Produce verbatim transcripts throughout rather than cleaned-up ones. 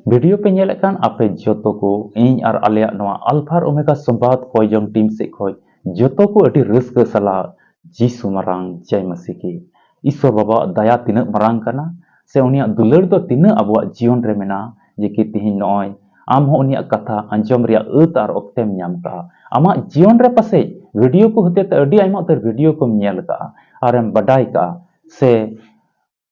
Video ᱯᱮ ᱧᱮᱞᱮᱫ ᱠᱟᱱ ᱟᱯᱮ ᱡᱚᱛᱚ ᱠᱚ, ᱤᱧ ᱟᱨ ᱟᱞᱮᱭᱟᱜ ᱱᱚᱣᱟ ᱟᱞᱯᱷᱟ ᱟᱨ ᱳᱢᱮᱜᱟ ᱥᱚᱢᱵᱟᱫ ᱠᱚᱭᱡᱚᱝ ᱴᱤᱢ ᱥᱮᱫ ᱠᱷᱚᱱ ᱡᱚᱛᱚ ᱠᱚ ᱟᱹᱰᱤ ᱨᱟᱹᱥᱠᱟᱹ ᱥᱟᱞᱟᱜ ᱡᱤᱥᱩ ᱢᱟᱨᱟᱝ ᱡᱟᱭ ᱢᱟᱹᱥᱤ ᱠᱤ᱾ ᱤᱥᱥᱚᱨ ᱵᱟᱵᱟᱣᱟᱜ ᱫᱟᱭᱟ ᱛᱤᱱᱟᱹᱜ ᱢᱟᱨᱟᱝ ᱠᱟᱱᱟ, ᱥᱮ ᱩᱱᱤᱭᱟᱜ ᱫᱩᱞᱟᱹᱲ ᱫᱚ ᱛᱤᱱᱟᱹᱜ ᱟᱵᱚᱣᱟᱜ ᱡᱤᱭᱚᱱ ᱨᱮ ᱢᱮᱱᱟᱜᱼᱟ, ᱡᱮ ᱠᱤ ᱛᱤᱦᱤᱧ ᱱᱚᱜᱼᱚᱭ ᱟᱢ ᱦᱚᱸ ᱩᱱᱤᱭᱟᱜ ᱠᱟᱛᱷᱟ ᱟᱸᱡᱚᱢ ᱨᱮᱭᱟᱜ ᱟᱹᱛ ᱟᱨ ᱚᱠᱛᱮᱢ ᱧᱟᱢ ᱠᱟᱜᱼᱟ᱾ ᱟᱢᱟᱜ ᱡᱤᱭᱚᱱ ᱨᱮ ᱯᱟᱥᱮᱡ ᱵᱷᱤᱰᱤᱭᱳ ᱠᱚ ᱦᱚᱛᱮ ᱛᱮ ᱟᱹᱰᱤ ᱟᱭᱢᱟ ᱩᱛᱟᱹᱨ ᱵᱷᱤᱰᱤᱭᱳ ᱠᱚᱢ ᱧᱮᱞ ᱠᱟᱜᱼᱟ ᱟᱨᱮᱢ ᱵᱟᱰᱟᱭ ᱠᱟᱜᱼᱟ, ᱥᱮ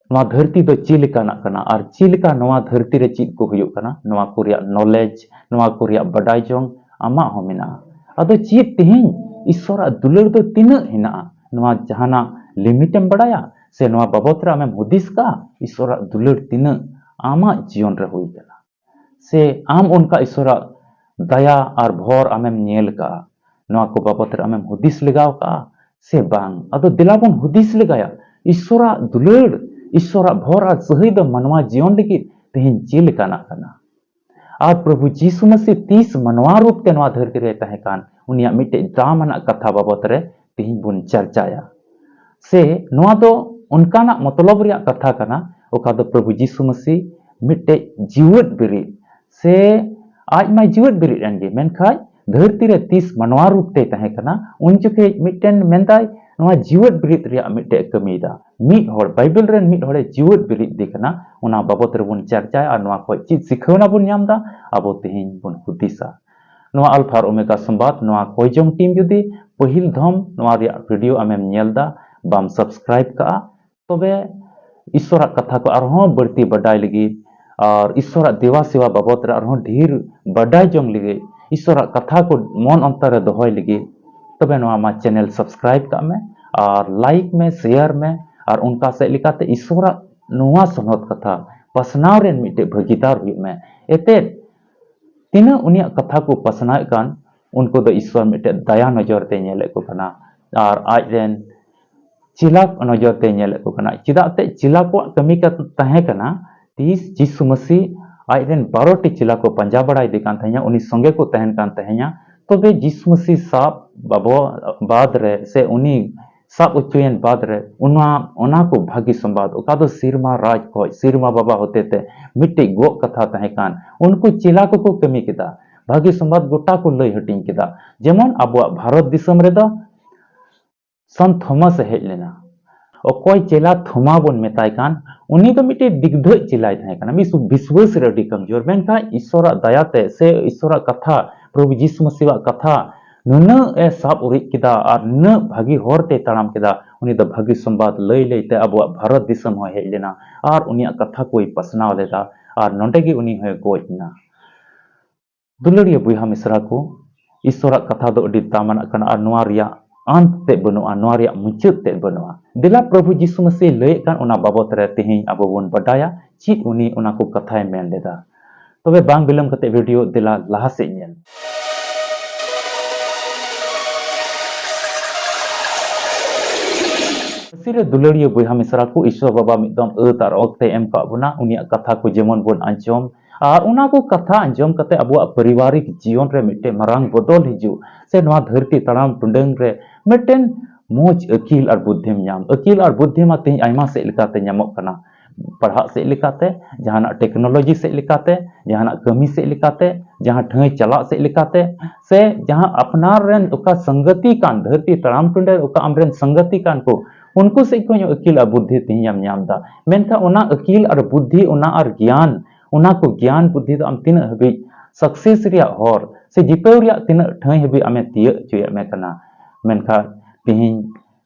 ᱱᱚᱣᱟ ᱫᱷᱟᱹᱨᱛᱤ ᱫᱚ ᱪᱮᱫ ᱞᱮᱠᱟᱱᱟᱜ ᱠᱟᱱᱟ ᱟᱨ ᱪᱮᱫ ᱞᱮᱠᱟ ᱱᱚᱣᱟ ᱫᱷᱟᱹᱨᱛᱤ ᱨᱮ ᱪᱮᱫ ᱠᱚ ᱦᱩᱭᱩᱜ ᱠᱟᱱᱟ, ᱱᱚᱣᱟ ᱠᱚ ᱨᱮᱭᱟᱜ ᱱᱚᱞᱮᱡᱽ, ᱱᱚᱣᱟ ᱠᱚ ᱨᱮᱭᱟᱜ ᱵᱟᱰᱟᱭ ᱡᱚᱝ ᱟᱢᱟᱜ ᱦᱚᱸ ᱢᱮᱱᱟᱜᱼᱟ᱾ ᱟᱫᱚ ᱪᱮᱫ ᱛᱮᱦᱮᱧ ᱤᱥᱥᱚᱨᱟᱜ ᱫᱩᱞᱟᱹᱲ ᱫᱚ ᱛᱤᱱᱟᱹᱜ ᱦᱮᱱᱟᱜᱼᱟ, ᱱᱚᱣᱟ ᱡᱟᱦᱟᱱᱟᱜ ᱞᱤᱢᱤᱴ ᱮᱢ ᱵᱟᱲᱟᱭᱟ? ᱥᱮ ᱱᱚᱣᱟ ᱵᱟᱵᱚᱛ ᱨᱮ ᱟᱢᱮᱢ ᱦᱩᱫᱤᱥ ᱠᱟᱜᱼᱟ, ᱤᱥᱥᱚᱨᱟᱜ ᱫᱩᱞᱟᱹᱲ ᱛᱤᱱᱟᱹᱜ ᱟᱢᱟᱜ ᱡᱤᱭᱚᱱ ᱨᱮ ᱦᱩᱭ ᱠᱟᱱᱟ? ᱥᱮ ᱟᱢ ᱚᱱᱠᱟ ᱤᱥᱥᱚᱨᱟᱜ ᱫᱟᱭᱟ ᱟᱨ ᱵᱷᱚᱨ ᱟᱢᱮᱢ ᱧᱮᱞ ᱠᱟᱜᱼᱟ? ᱱᱚᱣᱟ ᱠᱚ ᱵᱟᱵᱚᱛ ᱨᱮ ᱟᱢᱮᱢ ᱦᱩᱫᱤᱥ ᱞᱮᱜᱟᱣ ᱠᱟᱜᱼᱟ ᱥᱮ ᱵᱟᱝ? ᱟᱫᱚ ᱫᱮᱞᱟ ᱵᱚᱱ ᱦᱩᱫᱤᱥ ᱞᱮᱜᱟᱭᱟ, ᱤᱥᱥᱚᱨᱟᱜ ᱫᱩᱞᱟᱹᱲ, ᱤᱥᱥᱚᱨᱟᱜ ᱵᱷᱚᱨ ᱟᱨ ᱥᱟᱹᱦᱟᱹᱭ ᱫᱚ ᱢᱟᱱᱣᱟ ᱡᱤᱭᱚᱱ ᱞᱟᱹᱜᱤᱫ ᱛᱮᱦᱮᱧ ᱪᱮᱫ ᱞᱮᱠᱟᱱᱟᱜ ᱠᱟᱱᱟ? ᱟᱨ ᱯᱨᱚᱵᱷᱩ ᱡᱤᱥᱩ ᱢᱟᱹᱥᱤ ᱛᱤᱥ ᱢᱟᱱᱣᱟ ᱨᱩᱯ ᱛᱮ ᱱᱚᱣᱟ ᱫᱷᱟᱹᱨᱛᱤ ᱨᱮ ᱛᱟᱦᱮᱸ ᱠᱟᱱ, ᱩᱱᱤᱭᱟᱜ ᱢᱤᱫᱴᱮᱡ ᱫᱟᱢ ᱟᱱᱟᱜ ᱠᱟᱛᱷᱟ ᱵᱟᱵᱚᱛ ᱨᱮ ᱛᱮᱦᱮᱧ ᱵᱚᱱ ᱪᱟᱨᱪᱟᱭᱟ᱾ ᱥᱮ ᱱᱚᱣᱟ ᱫᱚ ᱚᱱᱠᱟᱱᱟᱜ ᱢᱚᱛᱞᱚᱵ ᱨᱮᱭᱟᱜ ᱠᱟᱛᱷᱟ ᱠᱟᱱᱟ, ᱚᱠᱟ ᱫᱚ ᱯᱨᱚᱵᱷᱩ ᱡᱤᱥᱩ ᱢᱟᱹᱥᱤ ᱢᱤᱫᱴᱮᱡ ᱡᱤᱣᱮᱫ ᱵᱤᱨᱤᱫ, ᱥᱮ ᱟᱡ ᱢᱟᱭ ᱡᱤᱣᱮᱫ ᱵᱤᱨᱤᱫ ᱮᱱ ᱜᱮ, ᱢᱮᱱᱠᱷᱟᱱ ᱫᱷᱟᱹᱨᱛᱤ ᱨᱮ ᱛᱤᱥ ᱢᱟᱱᱣᱟ ᱨᱩᱯ ᱛᱮᱭ ᱛᱟᱦᱮᱸ ᱠᱟᱱᱟ, ᱩᱱ ᱡᱚᱠᱷᱮᱡ ᱢᱤᱫᱴᱮᱱ ᱢᱮᱱᱫᱟᱭ, ᱱᱚᱣᱟ ᱡᱤᱣᱮᱫ ᱵᱤᱨᱤᱫ ᱨᱮᱭᱟᱜ ᱢᱤᱫᱴᱮᱡ ᱠᱟᱹᱢᱤᱭᱮᱫᱟ᱾ ᱢᱤᱫ ᱦᱚᱲ, ᱵᱟᱭᱵᱮᱞ ᱨᱮᱱ ᱢᱤᱫ ᱦᱚᱲᱮ ᱡᱤᱣᱮᱫ ᱵᱤᱨᱤᱫ ᱫᱮ ᱠᱟᱱᱟ, ᱚᱱᱟ ᱵᱟᱵᱚᱛ ᱨᱮᱵᱚᱱ ᱪᱟᱨᱪᱟᱭᱟ ᱟᱨ ᱱᱚᱣᱟ ᱠᱷᱚᱡ ᱪᱮᱫ ᱥᱤᱠᱷᱟᱹᱣᱱᱟ ᱵᱚᱱ ᱧᱟᱢ ᱮᱫᱟ, ᱟᱵᱚ ᱛᱮᱦᱮᱧ ᱵᱚᱱ ᱦᱩᱫᱤᱥᱟ᱾ ᱱᱚᱣᱟ ᱟᱞᱯᱷᱟ ᱟᱨ ᱳᱢᱮᱜᱟ ᱥᱚᱢᱵᱟᱫ, ᱱᱚᱣᱟ ᱠᱚᱭᱡᱚᱝ ᱴᱤᱢ ᱡᱩᱫᱤ ᱯᱟᱹᱦᱤᱞ ᱫᱷᱚᱢ ᱱᱚᱣᱟ ᱨᱮᱭᱟᱜ ᱵᱷᱤᱰᱤᱭᱳ ᱟᱢᱮᱢ ᱧᱮᱞ ᱮᱫᱟ, ᱵᱟᱢ ᱥᱟᱵᱥᱠᱨᱟᱭᱤᱵ ᱠᱟᱜᱼᱟ, ᱛᱚᱵᱮ ᱤᱥᱥᱚᱨᱟᱜ ᱠᱟᱛᱷᱟ ᱠᱚ ᱟᱨᱦᱚᱸ ᱵᱟᱹᱲᱛᱤ ᱵᱟᱰᱟᱭ ᱞᱟᱹᱜᱤᱫ ᱟᱨ ᱤᱥᱥᱚᱨᱟᱜ ᱫᱮᱵᱟ ᱥᱮᱵᱟ ᱵᱟᱵᱚᱛ ᱨᱮ ᱟᱨᱦᱚᱸ ᱰᱷᱮᱨ ᱵᱟᱰᱟᱭ ᱡᱚᱝ ᱞᱟᱹᱜᱤᱫ, ᱤᱥᱥᱚᱨᱟᱜ ᱠᱟᱛᱷᱟ ᱠᱚ ᱢᱚᱱ ᱚᱱᱛᱚᱨ ᱨᱮ ᱫᱚᱦᱚᱭ ᱞᱟᱹᱜᱤᱫ, ᱛᱚᱵᱮ ᱱᱚᱣᱟ ᱢᱟ ᱪᱮᱱᱮᱞ ᱥᱟᱵᱥᱠᱨᱟᱭᱤᱵ ᱠᱟᱜ ᱢᱮ ᱟᱨ ᱞᱟᱭᱤᱠ ᱢᱮ, ᱥᱮᱭᱟᱨ ᱢᱮ ᱟᱨ ᱚᱱᱠᱟ ᱥᱮᱫ ᱞᱮᱠᱟᱛᱮ ᱤᱥᱥᱚᱨᱟᱜ ᱱᱚᱣᱟ ᱥᱚᱱᱚᱛ ᱠᱟᱛᱷᱟ ᱯᱟᱥᱱᱟᱣ ᱨᱮᱱ ᱢᱤᱫᱴᱮᱡ ᱵᱷᱟᱹᱜᱤᱫᱟᱨ ᱦᱩᱭᱩᱜ ᱢᱮ᱾ ᱮᱛᱮᱫ ᱛᱤᱱᱟᱹᱜ ᱩᱱᱤᱭᱟᱜ ᱠᱟᱛᱷᱟ ᱠᱚ ᱯᱟᱥᱱᱟᱣᱮᱫ ᱠᱟᱱ, ᱩᱱᱠᱩ ᱫᱚ ᱤᱥᱥᱚᱨ ᱢᱤᱫᱴᱮᱡ ᱫᱟᱭᱟ ᱱᱚᱡᱚᱨ ᱛᱮ ᱧᱮᱞᱮᱫ ᱠᱚ ᱠᱟᱱᱟ ᱟᱨ ᱟᱡ ᱨᱮᱱ ᱪᱮᱞᱟ ᱱᱚᱡᱚᱨ ᱛᱮ ᱧᱮᱞᱮᱫ ᱠᱚ ᱠᱟᱱᱟ᱾ ᱪᱮᱫᱟᱜ ᱛᱮ ᱪᱮᱞᱟ ᱠᱚᱣᱟᱜ ᱠᱟᱹᱢᱤ ᱠᱟᱛ-, ᱛᱟᱦᱮᱸ ᱠᱟᱱᱟ, ᱛᱤᱥ ᱡᱤᱥᱩ ᱢᱟᱹᱥᱤ ᱟᱡ ᱨᱮᱱ ᱵᱟᱨᱚ ᱴᱤ ᱪᱮᱞᱟ ᱠᱚ ᱯᱟᱸᱡᱟ ᱵᱟᱲᱟᱭᱮᱫᱮ ᱠᱟᱱ ᱛᱟᱦᱮᱸᱧᱟ, ᱩᱱᱤ ᱥᱚᱸᱜᱮ ᱠᱚ ᱛᱟᱦᱮᱱ ᱠᱟᱱ ᱛᱟᱦᱮᱸᱧᱟ, ᱛᱚᱵᱮ ᱡᱤᱥᱩ ᱢᱟᱹᱥᱤ ᱥᱟᱵ ᱵᱟᱵᱚ-, ᱵᱟᱫ ᱨᱮ ᱥᱮ ᱩᱱᱤ ᱥᱟᱵ ᱦᱚᱪᱚᱭᱮᱱ ᱵᱟᱫ ᱨᱮ ᱚᱱᱟ, ᱚᱱᱟ ᱠᱚ ᱵᱷᱟᱹᱜᱤ ᱥᱚᱢᱵᱟᱫ, ᱚᱠᱟ ᱫᱚ ᱥᱮᱨᱢᱟ ᱨᱟᱡᱽ ᱠᱷᱚᱡ ᱥᱮᱨᱢᱟ ᱵᱟᱵᱟ ᱦᱚᱛᱮᱛᱮ ᱢᱤᱫᱴᱮᱡ ᱜᱚᱜ ᱠᱟᱛᱷᱟ ᱛᱟᱦᱮᱸ ᱠᱟᱱ, ᱩᱱᱠᱩ ᱪᱮᱞᱟ ᱠᱚᱠᱚ ᱠᱟᱹᱢᱤ ᱠᱮᱫᱟ᱾ ᱵᱷᱟᱹᱜᱤ ᱥᱚᱢᱵᱟᱫ ᱜᱚᱴᱟ ᱠᱚ ᱞᱟᱹᱭ ᱦᱟᱹᱴᱤᱧ ᱠᱮᱫᱟ᱾ ᱡᱮᱢᱚᱱ ᱟᱵᱚᱣᱟᱜ ᱵᱷᱟᱨᱚᱛ ᱫᱤᱥᱚᱢ ᱨᱮᱫᱚ ᱥᱟᱱᱛ ᱛᱷᱚᱢᱟᱥ ᱮ ᱦᱮᱡ ᱞᱮᱱᱟ᱾ ᱚᱠᱚᱭ ᱪᱮᱞᱟ ᱛᱷᱚᱢᱟ ᱵᱚᱱ ᱢᱮᱛᱟᱭ ᱠᱟᱱ, ᱩᱱᱤ ᱫᱚ ᱢᱤᱫᱴᱮᱡ ᱰᱤᱜᱽᱫᱷᱟᱹᱡ ᱪᱮᱞᱟᱭ ᱛᱟᱦᱮᱸ ᱠᱟᱱᱟ, ᱢᱤᱫ ᱥᱩ-, ᱵᱤᱥᱣᱟᱹᱥ ᱨᱮ ᱟᱹᱰᱤ ᱠᱟᱢᱡᱳᱨ᱾ ᱢᱮᱱᱠᱷᱟᱱ ᱤᱥᱚᱨᱟᱜ ᱫᱟᱭᱟᱛᱮ ᱥᱮ ᱤᱥᱚᱨᱟᱜ ᱠᱟᱛᱷᱟ, ᱯᱨᱚᱵᱷᱩ ᱡᱤᱥᱩ ᱢᱟᱹᱥᱤᱣᱟᱜ ᱠᱟᱛᱷᱟ ᱱᱩᱱᱟᱹᱜ ᱮ ᱥᱟᱵ ᱩᱨᱤᱡ ᱠᱮᱫᱟ ᱟᱨ ᱱᱩᱱᱟᱹᱜ ᱵᱷᱟᱹᱜᱤ ᱦᱚᱨ ᱛᱮᱭ ᱛᱟᱲᱟᱢ ᱠᱮᱫᱟ, ᱩᱱᱤ ᱫᱚ ᱵᱷᱟᱹᱜᱤ ᱥᱚᱢᱵᱟᱫ ᱞᱟᱹᱭ ᱞᱟᱹᱭᱛᱮ ᱟᱵᱚᱣᱟᱜ ᱵᱷᱟᱨᱚᱛ ᱫᱤᱥᱚᱢ ᱦᱚᱸᱭ ᱦᱮᱡ ᱞᱮᱱᱟ ᱟᱨ ᱩᱱᱤᱭᱟᱜ ᱠᱟᱛᱷᱟ ᱠᱚᱭ ᱯᱟᱥᱱᱟᱣ ᱞᱮᱫᱟ ᱟᱨ ᱱᱚᱰᱮ ᱜᱮ ᱩᱱᱤ ᱦᱚᱸᱭ ᱜᱚᱡ ᱮᱱᱟ᱾ ᱫᱩᱞᱟᱹᱲᱤᱭᱟᱹ ᱵᱚᱭᱦᱟ ᱢᱤᱥᱨᱟ ᱠᱚ, ᱤᱥᱚᱨᱟᱜ ᱠᱟᱛᱷᱟ ᱫᱚ ᱟᱹᱰᱤ ᱫᱟᱢᱟᱱᱟᱜ ᱠᱟᱱᱟ ᱟᱨ ᱱᱚᱣᱟ ᱨᱮᱭᱟᱜ ᱟᱱᱛ ᱛᱮᱫ ᱵᱟᱹᱱᱩᱜᱼᱟ, ᱱᱚᱣᱟ ᱨᱮᱭᱟᱜ ᱢᱩᱪᱟᱹᱫ ᱛᱮᱫ ᱵᱟᱹᱱᱩᱜᱼᱟ᱾ ᱫᱮᱞᱟ ᱯᱨᱚᱵᱷᱩ ᱡᱤᱥᱩ ᱢᱟᱹᱥᱤ ᱞᱟᱹᱭᱮᱫ ᱠᱟᱱ ᱚᱱᱟ ᱵᱟᱵᱚᱛ ᱨᱮ ᱛᱮᱦᱮᱧ ᱟᱵᱚ ᱵᱚᱱ ᱵᱟᱰᱟᱭᱟ ᱪᱮᱫ ᱩᱱᱤ ᱚᱱᱟ ᱠᱚ ᱠᱟᱛᱷᱟᱭ ᱢᱮᱱ ᱞᱮᱫᱟ᱾ ᱛᱚᱵᱮ ᱵᱟᱝ ᱵᱤᱞᱚᱢ ᱠᱟᱛᱮ ᱵᱷᱤᱰᱤᱭᱳ ᱫᱮᱞᱟ ᱞᱟᱦᱟ ᱥᱮᱫ ᱧᱮᱞ᱾ ᱢᱟᱹᱥᱤ ᱨᱮ ᱫᱩᱞᱟᱹᱲᱤᱭᱟᱹ ᱵᱚᱭᱦᱟ ᱢᱤᱥᱨᱟ ᱠᱚ, ᱤᱥᱚᱨ ᱵᱟᱵᱟ ᱢᱤᱫ ᱫᱚᱢ ᱟᱹᱛ ᱟᱨ ᱚᱠᱛᱮ ᱮᱢ ᱠᱟᱜ ᱵᱚᱱᱟ, ᱩᱱᱤᱭᱟᱜ ᱠᱟᱛᱷᱟ ᱠᱚ ᱡᱮᱢᱚᱱ ᱵᱚᱱ ᱟᱸᱡᱚᱢ, ᱟᱨ ᱚᱱᱟ ᱠᱚ ᱠᱟᱛᱷᱟ ᱟᱸᱡᱚᱢ ᱠᱟᱛᱮ ᱟᱵᱚᱣᱟᱜ ᱯᱟᱨᱤᱵᱟᱨᱤᱠ ᱡᱤᱭᱚᱱ ᱨᱮ ᱢᱤᱫᱴᱮᱱ ᱢᱟᱨᱟᱝ ᱵᱚᱫᱚᱞ ᱦᱤᱡᱩᱜ, ᱥᱮ ᱱᱚᱣᱟ ᱫᱷᱟᱹᱨᱛᱤ ᱛᱟᱲᱟᱢ ᱴᱩᱰᱟᱹᱝ ᱨᱮ ᱢᱤᱫᱴᱮᱱ ᱢᱚᱡᱽ ᱟᱹᱠᱤᱞ ᱟᱨ ᱵᱩᱫᱽᱫᱷᱤᱢ ᱧᱟᱢ᱾ ᱟᱹᱠᱤᱞ ᱟᱨ ᱵᱩᱫᱽᱫᱷᱤ ᱢᱟ ᱛᱮᱦᱮᱧ ᱟᱭᱢᱟ ᱥᱮᱫ ᱞᱮᱠᱟᱛᱮ ᱧᱟᱢᱚᱜ ᱠᱟᱱᱟ, ᱯᱟᱲᱦᱟᱜ ᱥᱮᱫ ᱞᱮᱠᱟᱛᱮ, ᱡᱟᱦᱟᱱᱟᱜ ᱴᱮᱠᱱᱳᱞᱚᱡᱤ ᱥᱮᱫ ᱞᱮᱠᱟᱛᱮ, ᱡᱟᱦᱟᱱᱟᱜ ᱠᱟᱹᱢᱤ ᱥᱮᱫ ᱞᱮᱠᱟᱛᱮ, ᱡᱟᱦᱟᱸ ᱴᱷᱟᱹᱭ ᱪᱟᱞᱟᱜ ᱥᱮᱫ ᱞᱮᱠᱟᱛᱮ, ᱥᱮ ᱡᱟᱦᱟᱸ ᱟᱯᱱᱟᱨ ᱨᱮᱱ ᱚᱠᱟ ᱥᱚᱝᱜᱟᱛᱤ ᱠᱟᱱ, ᱫᱷᱟᱹᱨᱛᱤ ᱛᱟᱲᱟᱢ ᱴᱩᱰᱟᱹᱝ ᱨᱮ ᱚᱠᱟ ᱟᱢᱨᱮᱱ ᱥᱚᱝᱜᱟᱛᱤ ᱠᱟᱱ ᱠᱚ, ᱩᱱᱠᱩ ᱥᱮᱫ ᱠᱷᱚᱱ ᱦᱚᱸ ᱟᱹᱠᱤᱞ ᱟᱨ ᱵᱩᱫᱽᱫᱷᱤ ᱛᱮᱦᱮᱧ ᱮᱢ ᱧᱟᱢ ᱮᱫᱟ᱾ ᱢᱮᱱᱠᱷᱟᱱ ᱚᱱᱟ ᱟᱹᱠᱤᱞ ᱟᱨ ᱵᱩᱫᱽᱫᱷᱤ, ᱚᱱᱟ ᱟᱨ ᱜᱮᱭᱟᱱ, ᱚᱱᱟ ᱠᱚ ᱜᱮᱭᱟᱱ ᱵᱩᱫᱽᱫᱷᱤ ᱫᱚ ᱟᱢ ᱛᱤᱱᱟᱹᱜ ᱦᱟᱹᱵᱤᱡ success ᱨᱮᱭᱟᱜ ᱦᱚᱨ ᱥᱮ ᱡᱤᱛᱟᱹᱣ ᱨᱮᱭᱟᱜ ᱛᱤᱱᱟᱹᱜ ᱴᱷᱟᱹᱭ ᱦᱟᱹᱵᱤᱡ ᱟᱢᱮ ᱛᱤᱭᱟᱹᱜ ᱦᱚᱪᱚᱭᱮᱫ ᱢᱮ ᱠᱟᱱᱟ᱾ ᱢᱮᱱᱠᱷᱟᱱ ᱛᱮᱦᱮᱧ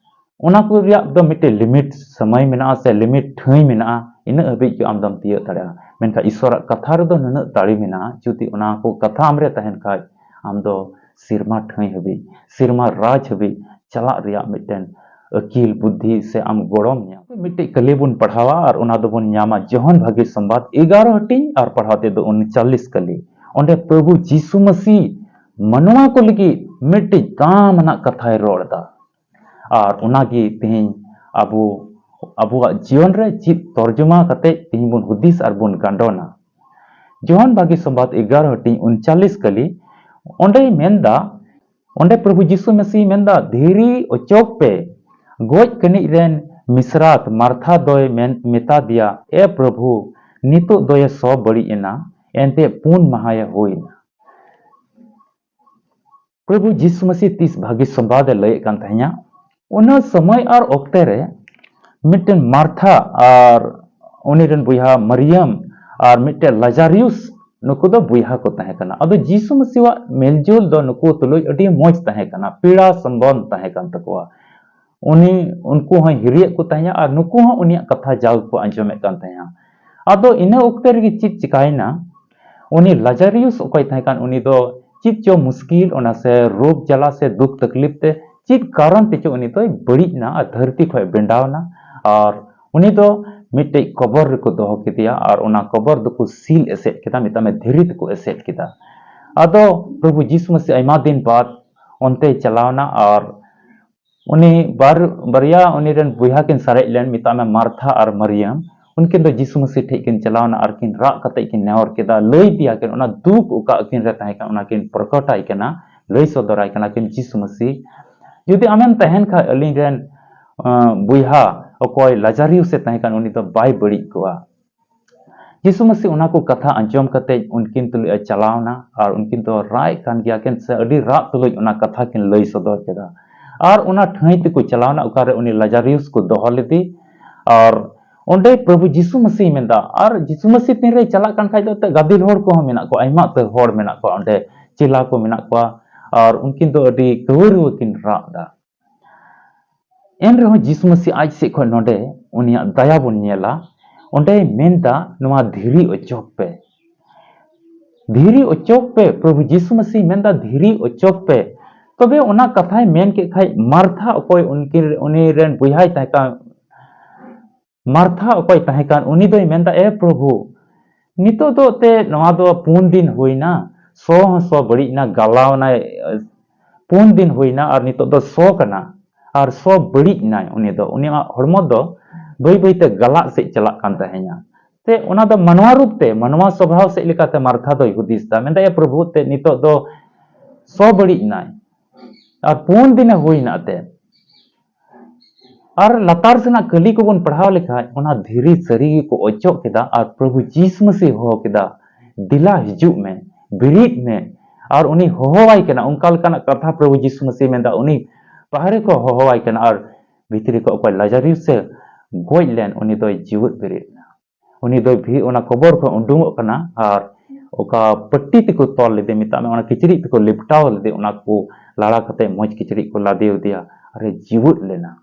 ᱚᱱᱟ ᱠᱚ ᱨᱮᱭᱟᱜ ᱫᱚ ᱢᱤᱫᱴᱮᱡ limit ᱥᱚᱢᱚᱭ ᱢᱮᱱᱟᱜᱼᱟ ᱥᱮ limit ᱴᱷᱟᱹᱭ ᱢᱮᱱᱟᱜᱼᱟ, ᱤᱱᱟᱹᱜ ᱦᱟᱹᱵᱤᱡ ᱜᱮ ᱟᱢ ᱫᱚᱢ ᱛᱤᱭᱟᱹᱜ ᱫᱟᱲᱮᱭᱟᱜᱼᱟ᱾ ᱢᱮᱱᱠᱷᱟᱱ ᱤᱥᱚᱨᱟᱜ ᱠᱟᱛᱷᱟ ᱨᱮᱫᱚ ᱱᱩᱱᱟᱹᱜ ᱫᱟᱲᱮ ᱢᱮᱱᱟᱜᱼᱟ, ᱡᱩᱫᱤ ᱚᱱᱟ ᱠᱚ ᱠᱟᱛᱷᱟ ᱟᱢᱨᱮ ᱛᱟᱦᱮᱱ ᱠᱷᱟᱡ, ᱟᱢ ᱫᱚ ᱥᱮᱨᱢᱟ ᱴᱷᱟᱹᱭ ᱦᱟᱹᱵᱤᱡ, ᱥᱮᱨᱢᱟ ᱨᱟᱡᱽ ᱦᱟᱹᱵᱤᱡ ᱪᱟᱞᱟᱜ ᱨᱮᱭᱟᱜ ᱢᱤᱫᱴᱮᱱ ᱟᱹᱠᱤᱞ ᱵᱩᱫᱽᱫᱷᱤ ᱥᱮ ᱟᱢ ᱜᱚᱲᱚᱢ ᱧᱟᱢ᱾ ᱢᱤᱫᱴᱮᱡ ᱠᱟᱹᱞᱤ ᱵᱚᱱ ᱯᱟᱲᱦᱟᱣᱟ ᱟᱨ ᱚᱱᱟ ᱫᱚᱵᱚᱱ ᱧᱟᱢᱟ ᱡᱚᱦᱚᱱ ᱵᱷᱟᱹᱜᱤ ᱥᱚᱢᱵᱟᱫ ᱮᱜᱟᱨᱚ ᱦᱟᱹᱴᱤᱧ ᱟᱨ ᱯᱟᱲᱦᱟᱣ ᱛᱮᱫᱚ ᱩᱱᱪᱟᱞᱤᱥ ᱠᱟᱹᱞᱤ᱾ ᱚᱸᱰᱮ ᱯᱨᱚᱵᱷᱩ ᱡᱤᱥᱩ ᱢᱟᱹᱥᱤ ᱢᱟᱱᱣᱟ ᱠᱚ ᱞᱟᱹᱜᱤᱫ ᱢᱤᱫᱴᱮᱡ ᱫᱟᱢ ᱟᱱᱟᱜ ᱠᱟᱛᱷᱟᱭ ᱨᱚᱲ ᱮᱫᱟ᱾ ᱟᱨ ᱚᱱᱟᱜᱮ ᱛᱮᱦᱮᱧ ᱟᱵᱚ, ᱟᱵᱚᱣᱟᱜ ᱡᱤᱭᱚᱱ ᱨᱮ ᱪᱮᱫ ᱛᱚᱨᱡᱚᱢᱟ ᱠᱟᱛᱮ ᱛᱮᱦᱮᱧ ᱵᱚᱱ ᱦᱩᱫᱤᱥ ᱟᱨ ᱵᱚᱱ ᱜᱟᱸᱰᱚᱱᱟ᱾ ᱡᱚᱦᱚᱱ ᱵᱷᱟᱹᱜᱤ ᱥᱚᱢᱵᱟᱫ ᱮᱜᱟᱨᱚ ᱦᱟᱹᱴᱤᱧ ᱩᱱᱪᱟᱞᱤᱥ ᱠᱟᱹᱞᱤ, ᱚᱸᱰᱮᱭ ᱢᱮᱱᱫᱟ, ᱚᱸᱰᱮ ᱯᱨᱚᱵᱷᱩ ᱡᱤᱥᱩ ᱢᱟᱹᱥᱤ ᱢᱮᱱᱫᱟ, "ᱫᱷᱤᱨᱤ ᱚᱪᱚᱜ ᱯᱮ, ᱜᱚᱡ ᱠᱟᱹᱱᱤᱡ ᱨᱮᱱ ᱢᱤᱥᱨᱟᱛ ᱢᱟᱨᱛᱷᱟ ᱫᱚᱭ ᱢᱮᱱ ᱢᱮᱛᱟ ᱫᱮᱭᱟ, "ᱮ ᱯᱨᱚᱵᱷᱩ, ᱱᱤᱛᱚᱜ ᱫᱚᱭᱮ ᱥᱚ ᱵᱟᱹᱲᱤᱡ ᱮᱱᱟ, ᱮᱱᱛᱮ ᱯᱩᱱ ᱢᱟᱦᱟᱭᱮ ᱦᱩᱭ ᱮᱱᱟ᱾" ᱯᱨᱚᱵᱷᱩ ᱡᱤᱥᱩ ᱢᱟᱹᱥᱤ ᱛᱤᱥ ᱵᱷᱟᱹᱜᱤ ᱥᱚᱢᱵᱟᱫ ᱮ ᱞᱟᱹᱭᱮᱫ ᱠᱟᱱ ᱛᱟᱦᱮᱸᱱᱟ, ᱚᱱᱟ ᱥᱚᱢᱚᱭ ᱟᱨ ᱚᱠᱛᱮ ᱨᱮ ᱢᱤᱫᱴᱮᱱ ᱢᱟᱨᱛᱷᱟ ᱟᱨ ᱩᱱᱤ ᱨᱮᱱ ᱵᱚᱭᱦᱟ ᱢᱟᱨᱤᱭᱟᱢ ᱟᱨ ᱢᱤᱫᱴᱮᱱ ᱞᱟᱡᱟᱨᱤᱭᱩᱥ, ᱱᱩᱠᱩ ᱫᱚ ᱵᱚᱭᱦᱟ ᱠᱚ ᱛᱟᱦᱮᱸ ᱠᱟᱱᱟ᱾ ᱟᱫᱚ ᱡᱤᱥᱩ ᱢᱟᱹᱥᱤᱣᱟᱜ ᱢᱮᱞᱡᱳᱞ ᱫᱚ ᱱᱩᱠᱩ ᱛᱩᱞᱩᱡ ᱟᱹᱰᱤ ᱢᱚᱡᱽ ᱛᱟᱦᱮᱸ ᱠᱟᱱᱟ, ᱯᱮᱲᱟ ᱥᱚᱢᱵᱚᱱᱫᱷ ᱛᱟᱦᱮᱸ ᱠᱟᱱ ᱛᱟᱠᱚᱣᱟ᱾ ᱩᱱᱤ, ᱩᱱᱠᱩ ᱦᱚᱸᱭ ᱦᱤᱨᱤᱭᱮᱫ ᱠᱚ ᱛᱟᱦᱮᱸᱱᱟ ᱟᱨ ᱱᱩᱠᱩ ᱦᱚᱸ ᱩᱱᱤᱭᱟᱜ ᱠᱟᱛᱷᱟ ᱡᱟᱣ ᱜᱮᱠᱚ ᱟᱸᱡᱚᱢᱮᱫ ᱠᱟᱱ ᱛᱟᱦᱮᱸᱱᱟ᱾ ᱟᱫᱚ ᱤᱱᱟᱹ ᱚᱠᱛᱮ ᱨᱮᱜᱮ ᱪᱮᱫ ᱪᱤᱠᱟᱭᱮᱱᱟ, ᱩᱱᱤ ᱞᱟᱡᱟᱨᱤᱭᱩᱥ ᱚᱠᱚᱭ ᱛᱟᱦᱮᱸ ᱠᱟᱱ, ᱩᱱᱤ ᱫᱚ ᱪᱮᱫ ᱪᱚ ᱢᱩᱥᱠᱤᱞ, ᱚᱱᱟ ᱥᱮ ᱨᱳᱜᱽ ᱡᱟᱞᱟ ᱥᱮ ᱫᱩᱠ ᱛᱟᱠᱞᱤᱯ ᱛᱮ ᱪᱮᱫ ᱠᱟᱨᱚᱱ ᱛᱮᱪᱚ ᱩᱱᱤ ᱫᱚᱭ ᱵᱟᱹᱲᱤᱡ ᱮᱱᱟ ᱟᱨ ᱫᱷᱟᱹᱨᱛᱤ ᱠᱷᱚᱱ ᱵᱮᱸᱰᱟᱣ ᱮᱱᱟ᱾ ᱟᱨ ᱩᱱᱤ ᱫᱚ ᱢᱤᱫᱴᱮᱡ ᱠᱚᱵᱚᱨ ᱨᱮᱠᱚ ᱫᱚᱦᱚ ᱠᱮᱫᱮᱭᱟ ᱟᱨ ᱚᱱᱟ ᱠᱚᱵᱚᱨ ᱫᱚᱠᱚ ᱥᱤᱞ ᱮᱥᱮᱫ ᱠᱮᱫᱟ, ᱢᱮᱛᱟᱜ ᱢᱮ ᱫᱷᱤᱨᱤ ᱛᱮᱠᱚ ᱮᱥᱮᱫ ᱠᱮᱫᱟ᱾ ᱟᱫᱚ ᱯᱨᱚᱵᱷᱩ ᱡᱤᱥᱩ ᱢᱟᱹᱥᱤ ᱟᱭᱢᱟ ᱫᱤᱱ ᱵᱟᱫ ᱚᱱᱛᱮᱭ ᱪᱟᱞᱟᱣ ᱮᱱᱟ ᱟᱨ ᱩᱱᱤ ᱵᱟᱨ, ᱵᱟᱨᱭᱟ ᱩᱱᱤ ᱨᱮᱱ ᱵᱚᱭᱦᱟ ᱠᱤᱱ ᱥᱟᱨᱮᱡ ᱞᱮᱱ, ᱢᱮᱛᱟᱜ ᱢᱮ ᱢᱟᱨᱛᱷᱟ ᱟᱨ ᱢᱟᱨᱤᱭᱟᱢ, ᱩᱱᱠᱤᱱ ᱫᱚ ᱡᱤᱥᱩ ᱢᱟᱹᱥᱤ ᱴᱷᱮᱡ ᱠᱤᱱ ᱪᱟᱞᱟᱣ ᱮᱱᱟ ᱟᱨ ᱠᱤᱱ ᱨᱟᱜ ᱠᱟᱛᱮ ᱠᱤᱱ ᱱᱮᱦᱚᱨ ᱠᱮᱫᱟ, ᱞᱟᱹᱭ ᱟᱫᱮᱭᱟ ᱠᱤᱱ, ᱚᱱᱟ ᱫᱩᱠ ᱚᱠᱟ ᱟᱹᱠᱤᱱ ᱨᱮ ᱛᱟᱦᱮᱸ ᱠᱟᱱᱟ ᱚᱱᱟ ᱠᱤᱱ ᱯᱨᱚᱠᱚᱴᱟᱭ ᱠᱟᱱᱟ, ᱞᱟᱹᱭ ᱥᱚᱫᱚᱨᱟᱭ ᱠᱟᱱᱟ ᱠᱤᱱ, ᱡᱤᱥᱩ ᱢᱟᱹᱥᱤ, ᱡᱩᱫᱤ ᱟᱢᱮᱢ ᱛᱟᱦᱮᱱ ᱠᱷᱟᱡ ᱟᱹᱞᱤᱧ ᱨᱮᱱ, ᱟᱸ, ᱵᱚᱭᱦᱟ ᱚᱠᱚᱭ ᱞᱟᱡᱟᱨᱤᱭᱩᱥ ᱮ ᱛᱟᱦᱮᱸ ᱠᱟᱱ ᱩᱱᱤ ᱫᱚ ᱵᱟᱭ ᱵᱟᱹᱲᱤᱡ ᱠᱚᱜᱼᱟ᱾ ᱡᱤᱥᱩ ᱢᱟᱹᱥᱤ ᱚᱱᱟ ᱠᱚ ᱠᱟᱛᱷᱟ ᱟᱸᱡᱚᱢ ᱠᱟᱛᱮ ᱩᱱᱠᱤᱱ ᱛᱩᱞᱩᱡ ᱮ ᱪᱟᱞᱟᱣ ᱮᱱᱟ ᱟᱨ ᱩᱱᱠᱤᱱ ᱫᱚ ᱨᱟᱜ ᱮᱫ ᱠᱟᱱ ᱜᱮᱭᱟ ᱠᱤᱱ ᱥᱮ ᱟᱹᱰᱤ ᱨᱟᱜ ᱛᱩᱞᱩᱡ ᱚᱱᱟ ᱠᱟᱛᱷᱟ ᱠᱤᱱ ᱞᱟᱹᱭ ᱥᱚᱫᱚᱨ ᱠᱮᱫᱟ᱾ ᱟᱨ ᱚᱱᱟ ᱴᱷᱟᱹᱭ ᱛᱮᱠᱚ ᱪᱟᱞᱟᱣ ᱮᱱᱟ ᱚᱠᱟᱨᱮ ᱩᱱᱤ ᱞᱟᱡᱟᱨᱤᱭᱩᱥ ᱠᱚ ᱫᱚᱦᱚ ᱞᱮᱫᱮ᱾ ᱟᱨ ᱚᱸᱰᱮ ᱯᱨᱚᱵᱷᱩ ᱡᱤᱥᱩ ᱢᱟᱹᱥᱤ ᱢᱮᱱᱫᱟ, ᱟᱨ ᱡᱤᱥᱩ ᱢᱟᱹᱥᱤ ᱛᱤᱱᱨᱮᱭ ᱪᱟᱞᱟᱜ ᱠᱟᱱ ᱠᱷᱟᱡ ᱫᱚ ᱮᱱᱛᱮᱫ ᱜᱟᱫᱮᱞ ᱦᱚᱲ ᱠᱚᱦᱚᱸ ᱢᱮᱱᱟᱜ ᱠᱚᱣᱟ, ᱟᱭᱢᱟ ᱩᱛᱟᱹᱨ ᱦᱚᱲ ᱢᱮᱱᱟᱜ ᱠᱚᱣᱟ ᱚᱸᱰᱮ, ᱪᱮᱞᱟ ᱠᱚ ᱢᱮᱱᱟᱜ ᱠᱚᱣᱟ᱾ ᱟᱨ ᱩᱱᱠᱤᱱ ᱫᱚ ᱟᱹᱰᱤ ᱠᱟᱹᱣᱟᱹ ᱨᱩᱣᱟᱹ ᱠᱤᱱ ᱨᱟᱜ ᱮᱫᱟ᱾ ᱮᱱ ᱨᱮᱦᱚᱸ ᱡᱤᱥᱩ ᱢᱟᱹᱥᱤ ᱟᱡ ᱥᱮᱫ ᱠᱷᱚᱱ ᱱᱚᱰᱮ ᱩᱱᱤᱭᱟᱜ ᱫᱟᱭᱟ ᱵᱚᱱ ᱧᱮᱞᱟ, ᱚᱸᱰᱮᱭ ᱢᱮᱱᱫᱟ, "ᱱᱚᱣᱟ ᱫᱷᱤᱨᱤ ᱚᱪᱚᱜ ᱯᱮ, ᱫᱷᱤᱨᱤ ᱚᱪᱚᱜ ᱯᱮ᱾" ᱯᱨᱚᱵᱷᱩ ᱡᱤᱥᱩ ᱢᱟᱹᱥᱤ ᱢᱮᱱᱫᱟ, "ᱫᱷᱤᱨᱤ ᱚᱪᱚᱜ ᱯᱮ᱾" ᱛᱚᱵᱮ ᱚᱱᱟ ᱠᱟᱛᱷᱟᱭ ᱢᱮᱱ ᱠᱮᱫ ᱠᱷᱟᱡ ᱢᱟᱨᱛᱷᱟ ᱚᱠᱚᱭ ᱩᱱᱠᱤᱱ, ᱩᱱᱤ ᱨᱮᱱ ᱵᱚᱭᱦᱟᱭ ᱛᱟᱦᱮᱸ ᱠᱟᱱ, ᱢᱟᱨᱛᱷᱟ ᱚᱠᱚᱭ ᱛᱟᱦᱮᱸ ᱠᱟᱱ, ᱩᱱᱤ ᱫᱚᱭ ᱢᱮᱱᱫᱟ, "ᱮ ᱯᱨᱚᱵᱷᱩ, ᱱᱤᱛᱚᱜ ᱫᱚ ᱛᱮ ᱱᱚᱣᱟ ᱫᱚ ᱯᱩᱱ ᱫᱤᱱ ᱦᱩᱭᱱᱟ, ᱥᱚ ᱦᱚᱸ ᱥᱚ ᱵᱟᱹᱲᱤᱡ ᱮᱱᱟ, ᱜᱟᱞᱟᱣ ᱮᱱᱟᱭ, ᱯᱩᱱ ᱫᱤᱱ ᱦᱩᱭᱱᱟ ᱟᱨ ᱱᱤᱛᱚᱜ ᱫᱚ ᱥᱚ ᱠᱟᱱᱟ, ᱟᱨ ᱥᱚ ᱵᱟᱹᱲᱤᱡ ᱮᱱᱟᱭ, ᱩᱱᱤ ᱫᱚ, ᱩᱱᱤᱭᱟᱜ ᱦᱚᱲᱢᱚ ᱫᱚ ᱵᱟᱹᱭ ᱵᱟᱹᱭ ᱛᱮ ᱜᱟᱞᱟᱜ ᱥᱮᱫ ᱪᱟᱞᱟᱜ ᱠᱟᱱ ᱛᱟᱦᱮᱸᱧᱟ᱾" ᱛᱮ ᱚᱱᱟ ᱫᱚ ᱢᱟᱱᱣᱟ ᱨᱩᱯ ᱛᱮ, ᱢᱟᱱᱣᱟ ᱥᱚᱵᱷᱟᱣ ᱥᱮᱫ ᱞᱮᱠᱟᱛᱮ ᱢᱟᱨᱛᱷᱟ ᱫᱚᱭ ᱦᱩᱫᱤᱥ ᱮᱫᱟ, ᱢᱮᱱᱫᱟ, "ᱮ ᱯᱨᱚᱵᱷᱩ, ᱛᱮ ᱱᱤᱛᱚᱜ ᱫᱚ ᱥᱚ ᱵᱟᱹᱲᱤᱡ ᱮᱱᱟᱭ ᱟᱨ ᱯᱩᱱ ᱫᱤᱱᱮ ᱦᱩᱭ ᱮᱱᱟ ᱛᱮ, ᱟᱨ ᱞᱟᱛᱟᱨ ᱥᱮᱱᱟᱜ ᱠᱟᱹᱞᱤ ᱠᱚᱵᱚᱱ ᱯᱟᱲᱦᱟᱣ ᱞᱮᱠᱷᱟᱱ, ᱚᱱᱟ ᱫᱷᱤᱨᱤ ᱥᱟᱹᱨᱤ ᱜᱮᱠᱚ ᱚᱪᱚᱜ ᱠᱮᱫᱟ ᱟᱨ ᱯᱨᱚᱵᱷᱩ ᱡᱤᱥᱩ ᱢᱟᱹᱥᱤ ᱦᱚᱦᱚ ᱠᱮᱫᱟ, "ᱫᱮᱞᱟ ᱦᱤᱡᱩᱜ ᱢᱮ, ᱵᱮᱨᱮᱫ ᱢᱮ", ᱟᱨ ᱩᱱᱤ ᱦᱚᱦᱚᱣᱟᱭ ᱠᱟᱱᱟ᱾ ᱚᱱᱠᱟ ᱞᱮᱠᱟᱱᱟᱜ ᱠᱟᱛᱷᱟ ᱯᱨᱚᱵᱷᱩ ᱡᱤᱥᱩ ᱢᱟᱹᱥᱤ ᱢᱮᱱᱫᱟ, ᱩᱱᱤ ᱵᱟᱦᱨᱮ ᱠᱚ ᱦᱚᱦᱚᱣᱟᱭ ᱠᱟᱱᱟ ᱟᱨ ᱵᱷᱤᱛᱨᱤ ᱠᱷᱚᱱ ᱚᱠᱚᱭ ᱞᱟᱡᱟᱨᱤᱭᱩᱥ ᱮ ᱜᱚᱡ ᱞᱮᱱ, ᱩᱱᱤ ᱫᱚᱭ ᱡᱤᱣᱮᱫ ᱵᱮᱨᱮᱫ ᱮᱱᱟ᱾ ᱩᱱᱤ ᱫᱚᱭ ᱵᱷᱤ-, ᱚᱱᱟ ᱠᱚᱵᱚᱨ ᱠᱷᱚᱱ ᱩᱰᱩᱝᱚᱜ ᱠᱟᱱᱟ ᱟᱨ ᱚᱠᱟ ᱯᱟᱹᱴᱤ ᱛᱮᱠᱚ ᱛᱚᱞ ᱞᱮᱫᱮ, ᱢᱮᱛᱟᱜ ᱢᱮ, ᱚᱱᱟ ᱠᱤᱪᱨᱤᱡ ᱛᱮᱠᱚ ᱞᱮᱯᱴᱟᱣ ᱞᱮᱫᱮ, ᱚᱱᱟ ᱠᱚ ᱞᱟᱲᱟ ᱠᱟᱛᱮ ᱢᱚᱡᱽ ᱠᱤᱪᱨᱤᱡ ᱠᱚ ᱞᱟᱫᱮ ᱟᱫᱮᱭᱟ ᱟᱨ ᱮ ᱡᱤᱣᱮᱫ ᱞᱮᱱᱟ᱾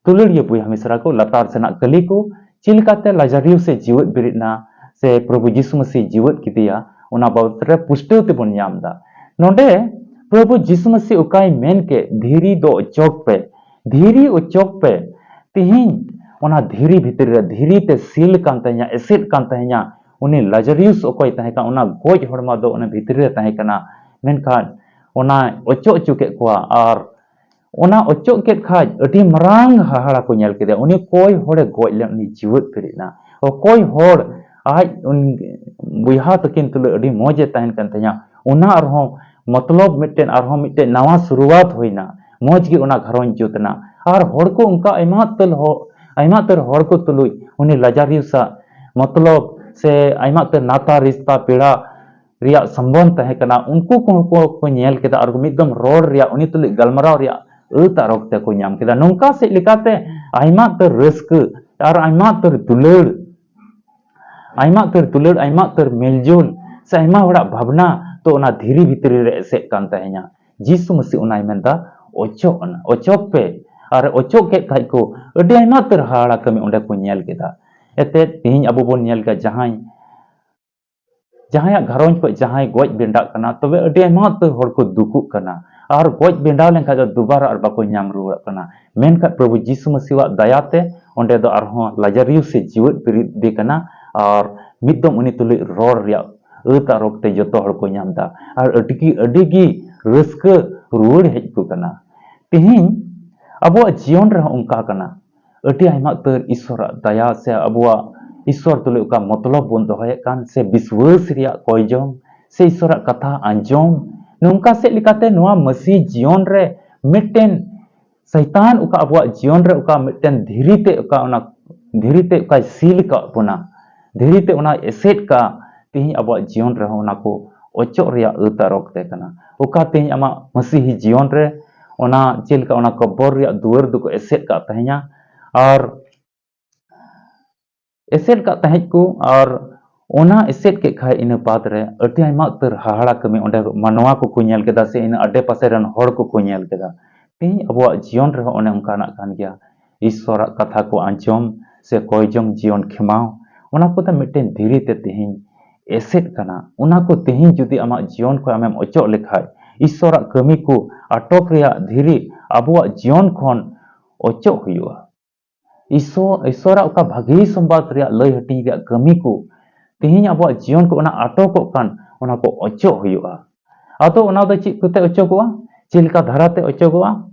ᱫᱩᱞᱟᱹᱲᱤᱭᱟᱹ ᱵᱚᱭᱦᱟ ᱢᱤᱥᱨᱟ ᱠᱚ, ᱞᱟᱛᱟᱨ ᱥᱮᱱᱟᱜ ᱠᱟᱹᱞᱤ ᱠᱚ, ᱪᱮᱫ ᱞᱮᱠᱟᱛᱮ ᱞᱟᱡᱟᱨᱤᱭᱩᱥ ᱮ ᱡᱤᱣᱮᱫ ᱵᱮᱨᱮᱫ ᱮᱱᱟ ᱥᱮ ᱯᱨᱚᱵᱷᱩ ᱡᱤᱥᱩ ᱢᱟᱹᱥᱤ ᱡᱤᱣᱮᱫ ᱠᱮᱫᱮᱭᱟ, ᱚᱱᱟ ᱵᱟᱵᱚᱛ ᱨᱮ ᱯᱩᱥᱴᱟᱹᱣ ᱛᱮᱵᱚᱱ ᱧᱟᱢ ᱮᱫᱟ᱾ ᱱᱚᱰᱮ ᱯᱨᱚᱵᱷᱩ ᱡᱤᱥᱩ ᱢᱟᱹᱥᱤ ᱚᱠᱟᱭ ᱢᱮᱱ ᱠᱮᱫ, "ᱫᱷᱤᱨᱤ ᱫᱚ ᱚᱪᱚᱜ ᱯᱮ, ᱫᱷᱤᱨᱤ ᱚᱪᱚᱜ ᱯᱮ", ᱛᱤᱦᱤᱧ ᱚᱱᱟ ᱫᱷᱤᱨᱤ ᱵᱷᱤᱛᱨᱤ ᱨᱮ ᱫᱷᱤᱨᱤ ᱛᱮ ᱥᱤᱞ ᱠᱟᱱ ᱛᱟᱦᱮᱸᱧᱟ, ᱮᱥᱮᱫ ᱠᱟᱱ ᱛᱟᱦᱮᱸᱧᱟ, ᱩᱱᱤ ᱞᱟᱡᱟᱨᱤᱭᱩᱥ ᱚᱠᱚᱭ ᱛᱟᱦᱮᱸ ᱠᱟᱱᱟ, ᱚᱱᱟ ᱜᱚᱡ ᱦᱚᱲᱢᱚ ᱫᱚ ᱚᱱᱟ ᱵᱷᱤᱛᱨᱤ ᱨᱮ ᱛᱟᱦᱮᱸ ᱠᱟᱱᱟ, ᱢᱮᱱᱠᱷᱟᱱ ᱚᱱᱟᱭ ᱚᱪᱚᱜ ᱦᱚᱪᱚ ᱠᱮᱫ ᱠᱚᱣᱟ᱾ ᱟᱨ ᱚᱱᱟ ᱚᱪᱚᱜ ᱠᱮᱫ ᱠᱷᱟᱡ ᱟᱹᱰᱤ ᱢᱟᱨᱟᱝ ᱦᱟᱦᱟᱲᱟ ᱠᱚ ᱧᱮᱞ ᱠᱮᱫᱟ᱾ ᱩᱱᱤ ᱚᱠᱚᱭ ᱦᱚᱲᱮ ᱜᱚᱡ ᱞᱮᱱ, ᱩᱱᱤ ᱡᱤᱣᱮᱫ ᱵᱮᱨᱮᱫ ᱮᱱᱟ᱾ ᱚᱠᱚᱭ ᱦᱚᱲ ᱟᱡ ᱩᱱ ᱵᱚᱭᱦᱟ ᱛᱟᱹᱠᱤᱱ ᱛᱩᱞᱩᱡ ᱟᱹᱰᱤ ᱢᱚᱡᱽ ᱮ ᱛᱟᱦᱮᱱ ᱠᱟᱱ ᱛᱟᱦᱮᱸᱧᱟ, ᱚᱱᱟ ᱟᱨᱦᱚᱸ ᱢᱚᱛᱞᱚᱵ ᱢᱤᱫᱴᱮᱱ, ᱟᱨᱦᱚᱸ ᱢᱤᱫᱴᱮᱱ ᱱᱟᱣᱟ ᱥᱩᱨᱩᱣᱟᱛ ᱦᱩᱭᱱᱟ, ᱢᱚᱡᱽ ᱜᱮ ᱚᱱᱟ ᱜᱷᱟᱨᱚᱸᱡᱽ ᱡᱩᱛ ᱮᱱᱟ᱾ ᱟᱨ ᱦᱚᱲ ᱠᱚ ᱚᱱᱠᱟ ᱟᱭᱢᱟ ᱩᱛᱟᱹᱨ ᱦᱚ-, ᱟᱭᱢᱟ ᱩᱛᱟᱹᱨ ᱦᱚᱲ ᱠᱚ ᱛᱩᱞᱩᱡ ᱩᱱᱤ ᱞᱟᱡᱟᱨᱤᱭᱩᱥᱟᱜ ᱢᱚᱛᱞᱚᱵ ᱥᱮ ᱟᱭᱢᱟ ᱩᱛᱟᱹᱨ ᱱᱟᱛᱟ ᱨᱤᱥᱛᱟ ᱯᱮᱲᱟ ᱨᱮᱭᱟᱜ ᱥᱚᱢᱵᱚᱱᱫᱷ ᱛᱟᱦᱮᱸ ᱠᱟᱱᱟ, ᱩᱱᱠᱩ ᱠᱚᱦᱚᱸ ᱠᱚ, ᱠᱚ ᱧᱮᱞ ᱠᱮᱫᱟ ᱟᱨ ᱢᱤᱫ ᱫᱚᱢ ᱨᱚᱲ ᱨᱮᱭᱟᱜ, ᱩᱱᱤ ᱛᱩᱞᱩᱡ ᱜᱟᱞᱢᱟᱨᱟᱣ ᱨᱮᱭᱟᱜ ᱟᱹᱛ ᱟᱨ ᱚᱠᱛᱮ ᱠᱚ ᱧᱟᱢ ᱠᱮᱫᱟ᱾ ᱱᱚᱝᱠᱟ ᱥᱮᱫ ᱞᱮᱠᱟᱛᱮ ᱟᱭᱢᱟ ᱩᱛᱟᱹᱨ ᱨᱟᱹᱥᱠᱟᱹ ᱟᱨ ᱟᱭᱢᱟ ᱩᱛᱟᱹᱨ ᱫᱩᱞᱟᱹᱲ, ᱟᱭᱢᱟ ᱩᱛᱟᱹᱨ ᱫᱩᱞᱟᱹᱲ, ᱟᱭᱢᱟ ᱩᱛᱟᱹᱨ ᱢᱮᱞᱡᱳᱞ ᱥᱮ ᱟᱭᱢᱟ ᱦᱚᱲᱟᱜ ᱵᱷᱟᱵᱽᱱᱟ ᱛᱚ ᱚᱱᱟ ᱫᱷᱤᱨᱤ ᱵᱷᱤᱛᱨᱤ ᱨᱮ ᱮᱥᱮᱫ ᱠᱟᱱ ᱛᱟᱦᱮᱸᱧᱟ᱾ ᱡᱤᱥᱩ ᱢᱟᱹᱥᱤ ᱚᱱᱟᱭ ᱢᱮᱱᱫᱟ, "ᱚᱪᱚᱜ ᱚᱱᱟ, ᱚᱪᱚᱜ ᱯᱮ᱾" ᱟᱨ ᱚᱪᱚᱜ ᱠᱮᱫ ᱠᱷᱟᱡ ᱠᱚ, ᱟᱹᱰᱤ ᱟᱭᱢᱟ ᱩᱛᱟᱹᱨ ᱦᱟᱦᱟᱲᱟ ᱠᱟᱹᱢᱤ ᱚᱸᱰᱮ ᱠᱚ ᱧᱮᱞ ᱠᱮᱫᱟ᱾ ᱮᱱᱛᱮᱫ ᱛᱮᱦᱮᱧ ᱟᱵᱚ ᱵᱚᱱ ᱧᱮᱞ ᱠᱮᱫᱟ, ᱡᱟᱦᱟᱸᱭ ᱡᱟᱦᱟᱸᱭᱟᱜ ᱜᱷᱟᱨᱚᱸᱡᱽ ᱠᱷᱚᱱ ᱡᱟᱦᱟᱸᱭ ᱜᱚᱡ ᱵᱮᱸᱰᱟᱜ ᱠᱟᱱᱟ, ᱛᱚᱵᱮ ᱟᱹᱰᱤ ᱟᱭᱢᱟ ᱩᱛᱟᱹᱨ ᱦᱚᱲ ᱠᱚ ᱫᱩᱠᱩᱜ ᱠᱟᱱᱟ᱾ ᱟᱨ ᱜᱚᱡ ᱵᱮᱸᱰᱟᱣ ᱞᱮᱱᱠᱷᱟᱱ ᱫᱚ ᱫᱩᱵᱟᱨᱟ ᱟᱨ ᱵᱟᱠᱚ ᱧᱟᱢ ᱨᱩᱣᱟᱹᱲᱚᱜ ᱠᱟᱱᱟ᱾ ᱢᱮᱱᱠᱷᱟᱱ ᱯᱨᱚᱵᱷᱩ ᱡᱤᱥᱩ ᱢᱟᱹᱥᱤᱣᱟᱜ ᱫᱟᱭᱟᱛᱮ ᱚᱸᱰᱮ ᱫᱚ ᱟᱨᱦᱚᱸ ᱞᱟᱡᱟᱨᱤᱭᱩᱥ ᱮ ᱡᱤᱣᱮᱫ ᱵᱮᱨᱮᱫ ᱮᱫᱮ ᱠᱟᱱᱟ᱾ ᱟᱨ ᱢᱤᱫ ᱫᱚᱢ ᱩᱱᱤ ᱛᱩᱞᱩᱡ ᱨᱚᱲ ᱨᱮᱭᱟᱜ ᱟᱹᱛ ᱟᱨ ᱚᱠᱛᱮ ᱡᱚᱛᱚ ᱦᱚᱲ ᱠᱚ ᱧᱟᱢ ᱮᱫᱟ᱾ ᱟᱨ ᱟᱹᱰᱤ ᱜᱮ, ᱟᱹᱰᱤ ᱜᱮ ᱨᱟᱹᱥᱠᱟᱹ ᱨᱩᱣᱟᱹᱲ ᱦᱮᱡ ᱠᱚ ᱠᱟᱱᱟ᱾ ᱛᱮᱦᱮᱧ ᱟᱵᱚᱣᱟᱜ ᱡᱤᱭᱚᱱ ᱨᱮᱦᱚᱸ ᱚᱱᱠᱟ ᱠᱟᱱᱟ᱾ ᱟᱹᱰᱤ ᱟᱭᱢᱟ ᱩᱛᱟᱹᱨ ᱤᱥᱥᱚᱨᱟᱜ ᱫᱟᱭᱟ ᱥᱮ ᱟᱵᱚᱣᱟᱜ ᱤᱥᱥᱚᱨ ᱛᱩᱞᱩᱡ ᱚᱠᱟ ᱢᱚᱛᱞᱚᱵ ᱵᱚᱱ ᱫᱚᱦᱚᱭᱮᱫ ᱠᱟᱱ ᱥᱮ ᱵᱤᱥᱣᱟᱹᱥ ᱨᱮᱭᱟᱜ ᱠᱚᱭ ᱡᱚᱝ ᱥᱮ ᱤᱥᱥᱚᱨᱟᱜ ᱠᱟᱛᱷᱟ ᱟᱸᱡᱚᱢ, ᱱᱚᱝᱠᱟ ᱥᱮᱫ ᱞᱮᱠᱟᱛᱮ ᱱᱚᱣᱟ ᱢᱟᱹᱥᱤ ᱡᱤᱭᱚᱱ ᱨᱮ ᱢᱤᱫᱴᱮᱱ ᱥᱟᱭᱛᱟᱱ ᱚᱠᱟ ᱟᱵᱚᱣᱟᱜ ᱡᱤᱭᱚᱱ ᱨᱮ ᱚᱠᱟ ᱢᱤᱫᱴᱮᱱ ᱫᱷᱤᱨᱤ ᱛᱮ ᱚᱠᱟ ᱚᱱᱟ ᱫᱷᱤᱨᱤ ᱛᱮ ᱚᱠᱟᱭ ᱥᱤᱞ ᱟᱠᱟᱫ ᱵᱚᱱᱟ, ᱫᱷᱤᱨᱤ ᱛᱮ ᱚᱱᱟᱭ ᱮᱥᱮᱫ ᱠᱟᱜᱼᱟ, ᱛᱮᱦᱮᱧ ᱟᱵᱚᱣᱟᱜ ᱡᱤᱭᱚᱱ ᱨᱮᱦᱚᱸ ᱚᱱᱟ ᱠᱚ ᱚᱪᱚᱜ ᱨᱮᱭᱟᱜ ᱟᱹᱛ ᱟᱨᱚᱠ ᱛᱮ ᱠᱟᱱᱟ᱾ ᱚᱠᱟ ᱛᱮᱦᱮᱧ ᱟᱢᱟᱜ ᱢᱟᱹᱥᱤᱦᱤ ᱡᱤᱭᱚᱱ ᱨᱮ ᱚᱱᱟ ᱪᱮᱫ ᱞᱮᱠᱟ ᱚᱱᱟ ᱠᱚᱵᱚᱨ ᱨᱮᱭᱟᱜ ᱫᱩᱣᱟᱹᱨ ᱫᱚᱠᱚ ᱮᱥᱮᱫ ᱠᱟᱜ ᱛᱟᱦᱮᱧᱟ ᱟᱨ ᱮᱥᱮᱫ ᱠᱟᱜ ᱛᱟᱦᱮᱸᱫ ᱠᱚ, ᱟᱨ ᱚᱱᱟ ᱮᱥᱮᱫ ᱠᱮᱫ ᱠᱷᱟᱡ ᱤᱱᱟᱹ ᱵᱟᱫ ᱨᱮ ᱟᱹᱰᱤ ᱟᱭᱢᱟ ᱩᱛᱟᱹᱨ ᱦᱟᱦᱟᱲᱟ ᱠᱟᱹᱢᱤ ᱚᱸᱰᱮ ᱢᱟᱱᱣᱟ ᱠᱚᱠᱚ ᱧᱮᱞ ᱠᱮᱫᱟ ᱥᱮ ᱤᱱᱟᱹ ᱟᱰᱮ ᱯᱟᱥᱮ ᱨᱮᱱ ᱦᱚᱲ ᱠᱚᱠᱚ ᱧᱮᱞ ᱠᱮᱫᱟ᱾ ᱛᱮᱦᱮᱧ ᱟᱵᱚᱣᱟᱜ ᱡᱤᱭᱚᱱ ᱨᱮᱦᱚᱸ ᱚᱱᱮ ᱚᱱᱠᱟᱱᱟᱜ ᱠᱟᱱ ᱜᱮᱭᱟ᱾ ᱤᱥᱥᱚᱨᱟᱜ ᱠᱟᱛᱷᱟ ᱠᱚ ᱟᱸᱡᱚᱢ ᱥᱮ ᱠᱚᱭ ᱡᱚᱝ ᱡᱤᱭᱚᱱ ᱠᱷᱮᱢᱟᱣ, ᱚᱱᱟ ᱠᱚᱫᱚ ᱢᱤᱫᱴᱮᱱ ᱫᱷᱤᱨᱤ ᱛᱮ ᱛᱮᱦᱮᱧ ᱮᱥᱮᱫ ᱠᱟᱱᱟ᱾ ᱚᱱᱟ ᱠᱚ ᱛᱮᱦᱮᱧ ᱡᱩᱫᱤ ᱟᱢᱟᱜ ᱡᱤᱭᱚᱱ ᱠᱷᱚᱱ ᱟᱢᱮᱢ ᱚᱪᱚᱜ ᱞᱮᱠᱷᱟᱡ, ᱤᱥᱥᱚᱨᱟᱜ ᱠᱟᱹᱢᱤ ᱠᱚ ᱟᱴᱚᱠ ᱨᱮᱭᱟᱜ ᱫᱷᱤᱨᱤ ᱟᱵᱚᱣᱟᱜ ᱡᱤᱭᱚᱱ ᱠᱷᱚᱱ ᱚᱪᱚᱜ ᱦᱩᱭᱩᱜᱼᱟ᱾ ᱤᱥᱥᱚᱨ, ᱤᱥᱥᱚᱨᱟᱜ ᱚᱠᱟ ᱵᱷᱟᱹᱜᱤ ᱥᱚᱢᱵᱟᱫ ᱨᱮᱭᱟᱜ ᱞᱟᱹᱭ ᱦᱟᱹᱴᱤᱧ ᱨᱮᱭᱟᱜ ᱠᱟᱹᱢᱤ ᱠᱚ ᱛᱮᱦᱮᱧ ᱟᱵᱚᱣᱟᱜ ᱡᱤᱭᱚᱱ ᱠᱚ ᱚᱱᱟ ᱟᱴᱚᱠᱚᱜ ᱠᱟᱱ, ᱚᱱᱟ ᱠᱚ ᱚᱪᱚᱜ ᱦᱩᱭᱩᱜᱼᱟ᱾ ᱟᱫᱚ ᱚᱱᱟ ᱫᱚ ᱪᱮᱫ ᱠᱚᱛᱮ ᱚᱪᱚᱜᱚᱜᱼᱟ? ᱪᱮᱫ ᱞᱮᱠᱟ ᱫᱷᱟᱨᱟᱛᱮ ᱚᱪᱚᱜᱚᱜᱼᱟ?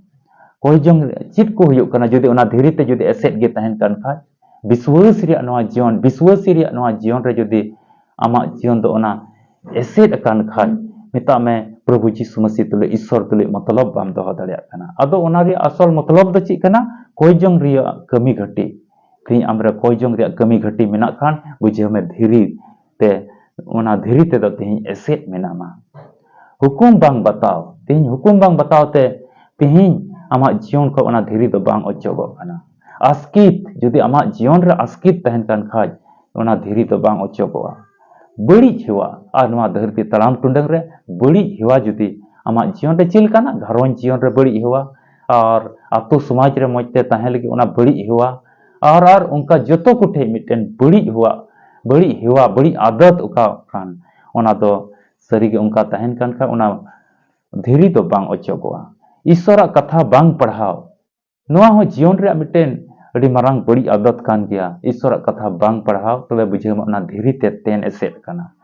ᱠᱚᱭ ᱡᱚᱝ ᱨᱮ ᱪᱮᱫ ᱠᱚ ᱦᱩᱭᱩᱜ ᱠᱟᱱᱟ? ᱡᱩᱫᱤ ᱚᱱᱟ ᱫᱷᱤᱨᱤ ᱛᱮ ᱡᱩᱫᱤ ᱮᱥᱮᱫ ᱜᱮ ᱛᱟᱦᱮᱱ ᱠᱟᱱ ᱠᱷᱟᱡ, ᱵᱤᱥᱣᱟᱹᱥ ᱨᱮᱭᱟᱜ ᱱᱚᱣᱟ ᱡᱤᱭᱚᱱ, ᱵᱤᱥᱣᱟᱹᱥᱤ ᱨᱮᱭᱟᱜ ᱱᱚᱣᱟ ᱡᱤᱭᱚᱱ ᱨᱮ ᱡᱩᱫᱤ ᱟᱢᱟᱜ ᱡᱤᱭᱚᱱ ᱫᱚ ᱚᱱᱟ ᱮᱥᱮᱫ ᱟᱠᱟᱱ ᱠᱷᱟᱡ, ᱢᱮᱛᱟᱜ ᱢᱮ ᱯᱨᱚᱵᱷᱩ ᱡᱤᱥᱩ ᱢᱟᱹᱥᱤ ᱛᱩᱞᱩᱡ, ᱤᱥᱥᱚᱨ ᱛᱩᱞᱩᱡ ᱢᱚᱛᱞᱚᱵ ᱵᱟᱢ ᱫᱚᱦᱚ ᱫᱟᱲᱮᱭᱟᱜ ᱠᱟᱱᱟ᱾ ᱟᱫᱚ ᱚᱱᱟ ᱨᱮᱭᱟᱜ ᱟᱥᱚᱞ ᱢᱚᱛᱞᱚᱵ ᱫᱚ ᱪᱮᱫ ᱠᱟᱱᱟ? ᱠᱚᱭ ᱡᱚᱝ ᱨᱮᱭᱟᱜ ᱠᱟᱹᱢᱤ ᱜᱷᱟᱹᱴᱤ᱾ ᱛᱮᱦᱮᱧ ᱟᱢᱨᱮ ᱠᱚᱭ ᱡᱚᱝ ᱨᱮᱭᱟᱜ ᱠᱟᱹᱢᱤ ᱜᱷᱟᱹᱴᱤ ᱢᱮᱱᱟᱜ ᱠᱷᱟᱱ, ᱵᱩᱡᱷᱟᱹᱣ ᱢᱮ ᱫᱷᱤᱨᱤ ᱛᱮ, ᱚᱱᱟ ᱫᱷᱤᱨᱤ ᱛᱮᱫᱚ ᱛᱮᱦᱮᱧ ᱮᱥᱮᱫ ᱢᱮᱱᱟᱢᱟ᱾ ᱦᱩᱠᱩᱢ ᱵᱟᱝ ᱵᱟᱛᱟᱣ, ᱛᱮᱦᱮᱧ ᱦᱩᱠᱩᱢ ᱵᱟᱝ ᱵᱟᱛᱟᱣ ᱛᱮ ᱛᱮᱦᱮᱧ ᱟᱢᱟᱜ ᱡᱤᱭᱚᱱ ᱠᱷᱚᱱ ᱚᱱᱟ ᱫᱷᱤᱨᱤ ᱫᱚ ᱵᱟᱝ ᱚᱪᱚᱜᱚᱜ ᱠᱟᱱᱟ᱾ ᱟᱥᱠᱤᱛ, ᱡᱩᱫᱤ ᱟᱢᱟᱜ ᱡᱤᱭᱚᱱ ᱨᱮ ᱟᱥᱠᱤᱛ ᱛᱟᱦᱮᱱ ᱠᱟᱱ ᱠᱷᱟᱡ, ᱚᱱᱟ ᱫᱷᱤᱨᱤ ᱫᱚ ᱵᱟᱝ ᱚᱪᱚᱜᱚᱜᱼᱟ᱾ ᱵᱟᱹᱲᱤᱡ ᱦᱮᱣᱟ, ᱟᱨ ᱱᱚᱣᱟ ᱫᱷᱟᱹᱨᱛᱤ ᱛᱟᱲᱟᱢ ᱴᱩᱰᱟᱹᱝ ᱨᱮ ᱵᱟᱹᱲᱤᱡ ᱦᱮᱣᱟ ᱡᱩᱫᱤ ᱟᱢᱟᱜ ᱡᱤᱭᱚᱱ ᱨᱮ ᱪᱮᱫ ᱞᱮᱠᱟᱱᱟᱜ ᱜᱷᱟᱨᱚᱸᱡᱽ ᱡᱤᱭᱚᱱ ᱨᱮ ᱵᱟᱹᱲᱤᱡ ᱦᱮᱣᱟ, ᱟᱨ ᱟᱛᱳ ᱥᱚᱢᱟᱡᱽ ᱨᱮ ᱢᱚᱡᱽ ᱛᱮ ᱛᱟᱦᱮᱸ ᱞᱟᱹᱜᱤᱫ ᱚᱱᱟ ᱵᱟᱹᱲᱤᱡ ᱦᱮᱣᱟ, ᱟᱨ, ᱟᱨ ᱚᱱᱠᱟ ᱡᱚᱛᱚ ᱠᱚᱴᱷᱮᱱ ᱢᱤᱫᱴᱮᱱ ᱵᱟᱹᱲᱤᱡ ᱦᱮᱣᱟ, ᱵᱟᱹᱲᱤᱡ ᱦᱮᱣᱟ, ᱵᱟᱹᱲᱤᱡ ᱟᱫᱚᱛ ᱚᱠᱟ ᱠᱟᱱ, ᱚᱱᱟ ᱫᱚ ᱥᱟᱹᱨᱤᱜᱮ ᱚᱱᱠᱟ ᱛᱟᱦᱮᱱ ᱠᱟᱱ ᱠᱷᱟᱱ ᱚᱱᱟ ᱫᱷᱤᱨᱤ ᱫᱚ ᱵᱟᱝ ᱚᱪᱚᱜᱚᱜᱼᱟ᱾ ᱤᱥᱥᱚᱨᱟᱜ ᱠᱟᱛᱷᱟ ᱵᱟᱝ ᱯᱟᱲᱦᱟᱣ, ᱱᱚᱣᱟ ᱦᱚᱸ ᱡᱤᱭᱚᱱ ᱨᱮᱭᱟᱜ ᱢᱤᱫᱴᱮᱱ ᱟᱹᱰᱤ ᱢᱟᱨᱟᱝ ᱵᱟᱹᱲᱤᱡ ᱟᱫᱚᱛ ᱠᱟᱱ ᱜᱮᱭᱟ᱾ ᱤᱥᱥᱚᱨᱟᱜ ᱠᱟᱛᱷᱟ ᱵᱟᱝ ᱯᱟᱲᱦᱟᱣ, ᱛᱚᱵᱮ ᱵᱩᱡᱷᱟᱹᱣ ᱢᱮ ᱚᱱᱟ ᱫᱷᱤᱨᱤ ᱛᱮ ᱛᱮᱱ ᱮᱥᱮᱫ ᱠᱟᱱᱟ᱾